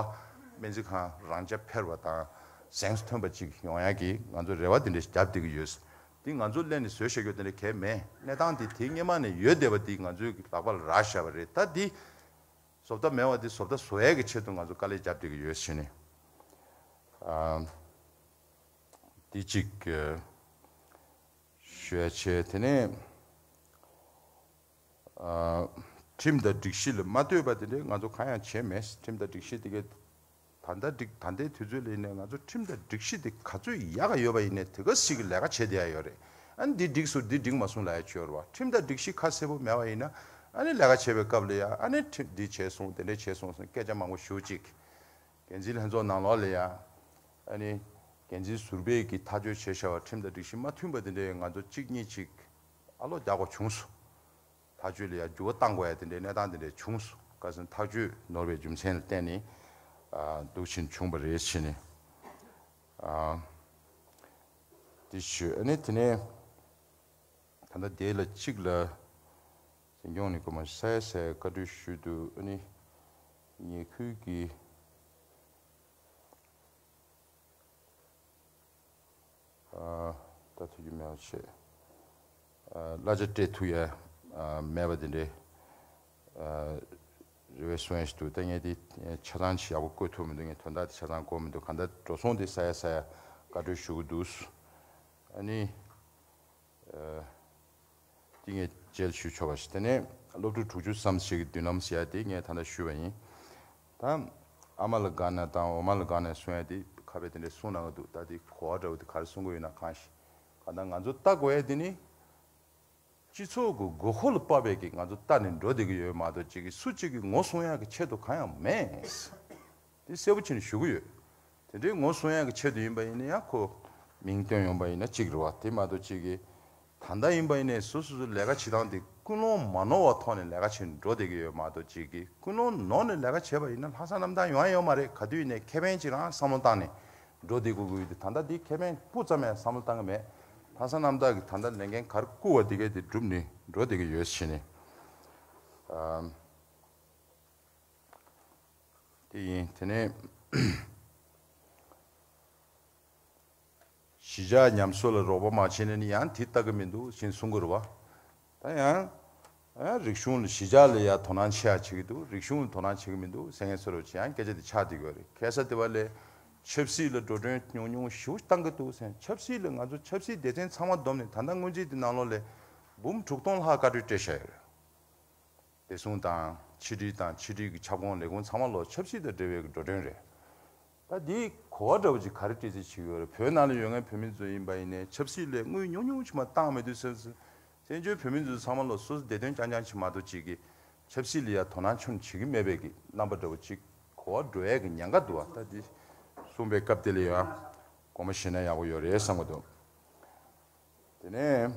སྨན་རྩིས་ཁང་རང་རྐྱ་འཕེར་བ་དང་གཟེངས་སུ་ཐོན་པ་ཅིག་ཡོང་ཡ་གི་ང་ཚོ་རེ་བ་དེ་འདྲ་ཞིག་བརྒྱབ་བསྡད་ཀྱི་ཡོད། འདི་ང་ཚོ་སླད་ནས་བཟོས་བཞག་རྒྱུ་དེ་འདྲ་གང་ཡང་མེད། གནས་སྟངས་འདི་དེ་སྔོན་མ་ནས་ཡོད་བསྡད་པ་འདི་ང་ཚོའི་ལག་པ་ལ་རག་བཞག་པ་རེད། ད་འདི་བཟོ་ལྟ་མེད་པ་འདི་བཟོ་ལྟ་བཟོ་ཡ་གི་ཆེད་དུ་ང་ཚོ་དཀའ་ལས་བརྒྱབ་བསྡད་ཀྱི་ཡོད་ཟེར་ནས། ཨ། འདི་གཅིག་ཞུ་ཡ་བྱས། དེ་ནས་ཨ། ཁྲིམས་དང་སྒྲིག་གཞི་ལ་མ་ལྟོས་པ་དེ་འདྲའི་ང་ཚོ་གང་ཡང་བྱས་མེད། ཁྲིམས་དང་སྒྲིག་གཞི་དེ་གའི་ད་ལྟ་སྒྲིག་ད་ལྟའི་དུས་ཚོད་ལ་ཡིན་ནའི་ང་ཚོ་ཁྲིམས་དང་སྒྲིག་གཞི་དེ་ག་ཚོད་ཡག་ག་ཡོད་པ་ཡིན་ནའི་དེ་ག་ཞིག་གི་ལས་ཀ་བྱེད་བསྡད་ཡ་ཡོད་རེད། ཨ་ནི་འདི་འགྲིག་སོང་། འདི་འགྲིག་མ་སོང་ལབ་ཡ་ཅིག་ཡོད་རེད་བ། ཁྲིམས་དང་སྒྲིག་གཞི་ཁ་གསལ་པོ་མེད་པ་ཡིན་ན་ཨ་ནི་ལས་ཀ་བྱེད་པའི་སྐབས་ལ་ཡ་ཨ་ནི་ཁྲིམས་འདི་བྱས་སོང་། དེ་འདྲ་བྱས་སོང་ཟེར་སྐད་ཆ་མང་པོ་ཞེ་པོ་ཅིག་འགན་འཛིན་ལྷན་ཚོགས་ནང་ལོགས་ལ་ཡ་ཨ་ནི་འགན་འཛིན་ཟུར་པས་ཀྱིས་ཐག་གཅོད་བྱས་བཞག་པ་ཁྲིམས་དང་སྒྲིག་གཞི་མ་མཐུན་པ་དེ་འདྲའི་ང་ཚོ་གཅིག་གཉིས་ཅིག་ཨ་ལོ་རྒྱག་དགོས་བྱུང་སོང་། ཐག་གཅོད་ལ་ཡང་འགྱུར་བ་གཏང་དགོས་ཡ་དེ་འདྲའི་གནས་སྟངས་དེ་འདྲ་བྱུང་སོང་། ཁ་སང་ཐག་གཅོད་ནོར་བའི་རྒྱུ་མཚན་ལ་བརྟེན་ནས་ཨ་འདུག་ཕྱིན་བྱུང་བ་རེད་ཟེར་ནས་ཨ་དེ་ཞུས། ཨ་ནི་དེ་ནས་ད་ལྟ་དེ་ལ་གཅིག་ལ་འཛིན་སྐྱོང་ནས་སྐུ་མ་ས་ཡ་ས་ཡ་བཀའ་འཁྲོལ་ཞུས་འདུག་ཨ་ནི་ཉེ་ཁུལ་གྱི་ད་ཐུག་རྒྱུ་མེད་པ་བྱས། གླ་ཆ་སྤྲད་ཐུབ་ཡ་མེད་པ་དེ་འདྲའི་རེ་བའི་གསུང་ཡ་ཞིག་འདུག་ད་ངས་དེ་ཆ་ཚང་ཞིག་ཡག་པོ་བཀོད་ཐུབ་མི་འདུག་ངས་དོན་དག་དེ་ཆ་ཚང་གོ་མི་འདུག་གང་ལྟར་འགྲོ་སོང་དེ་ས་ཡ་ས་ཡ་བཀའ་འཁྲོལ་ཞུ་གི་འདུག་ཨ་ནི། དེ་ངས་རྗེས་ལ་ཞུ་ཆོག་པ་ཞིག་དེ་ནས་སློབ་ཕྲུག་དྲུག་ཅུ་ཙམ་ཞིག་གི་མདུན་ལམ་ཟེར་ཡ་དེ་ངས་ད་ལྟ་ཞུས་པ་ཡིན། ད་ཨ་མ་ལ་དགའ་ན་དང་འོ་མ་ལ་དགའ་ན་གསུང་ཡ་དེ་ཁ་དཔེ་དེ་འདྲས་གསུང་གནང་གི་འདུག་ད་དེ་གོ་བ་འདྲ་བོ་དེ་ག་རེ་གསུང་གི་ཡོད་ན་གང་ཞིག་གང་ལྟར་ང་ཚོ་ལྟ་དགོས་ཡ་དེ་ནི་སྤྱི་ཚོགས་ཀྱི་དགོས་མཁོ་ལ་དཔག་པའི་གི་ང་ཚོ་ལྟ་ནས་འགྲོ་བསྡད་ཀྱི་ཡོད་མ་གཏོགས་གཅིག་གིས་སུ་གཅིག་གིས་ངོ་སྲུང་ཡ་གི་ཆེད་དུ་གང་ཡང་མེད། དེ་གསལ་པོ་བྱས་ནས་ཞུ་གི་ཡོད། དེ་འདྲའི་ངོ་སྲུང་ཡག་གི་ཆེད་དུ་ཡིན་པ་ཡིན་ན་ཡང་ཁོ་མིང་བཏོན་ཡོང་པ་ཡིན་ན་གཅིག་རེད་བ། དེ་མ་གཏོགས་གཅིག་གིས་ད་ལྟ་ཡིན་པ་ཡིན་ནའི་སོ་སོ་སོའི་ལས་ཀ་བྱེད་སྟངས་དེ་ཀུན་སློང་མ་ནོར་བ་ཐོག་ནས་ལས་ཀ་བྱེད་འགྲོ་བསྡད་ཀྱི་ཡོད་མ་གཏོགས་གཅིག་གིས་ཀུན་སློང་ནོར་ནས་ལས་ཀ་བྱས་པ་ཡིན་ན་ལྷག་བསམ་རྣམ་དག་ཡོང་ཡ་ཡོད་མ་རེད། ག་དུས་ཡིན་ནའི་ཁེ་ཕན་གཅིག་རང་བསམ་བློ་བཏང་ནས་འགྲོ་བསྡད་དགོས་ཀྱི་ཡོད་དུས་ད་ལྟ་འདི་ཁེ་ཕན་སྤུ་ཙམ་ཡང་བསམ་བློ་བཏང་གི་མེད། ལྷག་བསམ་རྣམ་དག་གིས་ད་ལྟ་ལས་འགན་ག་རེ་བསྐུར་བ་དེ་གས་དེ་བསྒྲུབས་ནས་འགྲོ་བསྡད་ཀྱི་ཡོད་ཟེར་ནས། དེ་ཡིན། དེ་ནས་གཞིས་ཆགས་ཉམས་གསོ་ལ་རོགས་པ་མ་བྱས་ན་ནི་ཡང་དེ་ལྟ་གི་མི་འདུག་ཅེས་གསུང་གི་རེད་བ། ད་ཡང་ཨ་རིག་གཞུང་ལ་གཞིས་ཆགས་ལ་ཡང་དོ་སྣང་ཆེ་ཡ་བྱེད་ཀྱི་འདུག་རིག་གཞུང་ལ་དོ་སྣང་བྱེད་ཀྱི་མི་འདུག་ཟེར་མཁན་སུ་རེད་ཅེས་ཡང་སྐད་ཆ་དེ་ཆགས་བསྡད་ཀྱི་ཡོད་རེད། ཁ་སང་དེ་བ་ལས་ཆབ་སྲིད་ལ་འགྲོ་གྲོན་ཉུང་ཉུང་ཞེ་པོ་བཏང་གི་འདུག་ཟེར། ཆབ་སྲིད་ལ་ང་ཚོ་ཆབ་སྲིད་སྡེ་ཚན་ཚང་མ་བསྡོམས་ནས་ད་ལྟ་སྔོན་རྩིས་དེ་ནང་ལོགས་ལ་འབུམ་དྲུག་སྟོང་ལྷག་བཀའ་འཁྲོལ་སྤྲད་བཞག་ཡོད་རེད། བདེ་སྲུང་དང་ཕྱི་འབྲེལ་དང་ཕྱི་འབྲེལ་གྱི་ཁྱབ་ཁོངས་ལས་ཁུངས་ཚང་མ་ལོག་ཆབ་སྲིད་དང་འབྲེལ་བའི་འགྲོ་གྲོན་རེད། ད་འདིའི་གོ་བ་འདྲ་བོ་ཅིག་ག་རེ་སྤྲད་རྩིས་བྱེད་ཀྱི་ཡོད་རེད། བོད་ནང་ལ་ཡོད་མཁན་བོད་མི་ཚོ་ཡིན་པ་ཡིན་ནའི་ཆབ་སྲིད་ལས་དངུལ་ཉུང་ཉུང་ཅིག་མ་བཏང་མེད་དུས་སེམས་སུ་བཙན་བྱོལ་བོད་མི་ཚོ་ཚང་མ་ལོག་སོ་སོ་བདེ་དོན་རྐྱང་རྐྱང་ཅིག་མ་གཏོགས་ཅིག་གིས་ཆབ་སྲིད་ལ་ཡ་དོ་སྣང་ཆུང་བྱེད་ཀྱི་མེད་པའི་གི་རྣམ་པ་འདྲ་བོ་ཅིག་གོ་བ་འགྲོ་ཡས་ཀྱི་ཉེན་ཁ་འདུག་བ། ད་འདི་ གསུངས་པའི་སྐབས་དེ་ལ་ཡང་དགོངས་པ་བཞེས་ན་ཡག་པོ་ཡོད་རེད་བསམ་གྱི་འདུག་དེ་ནས།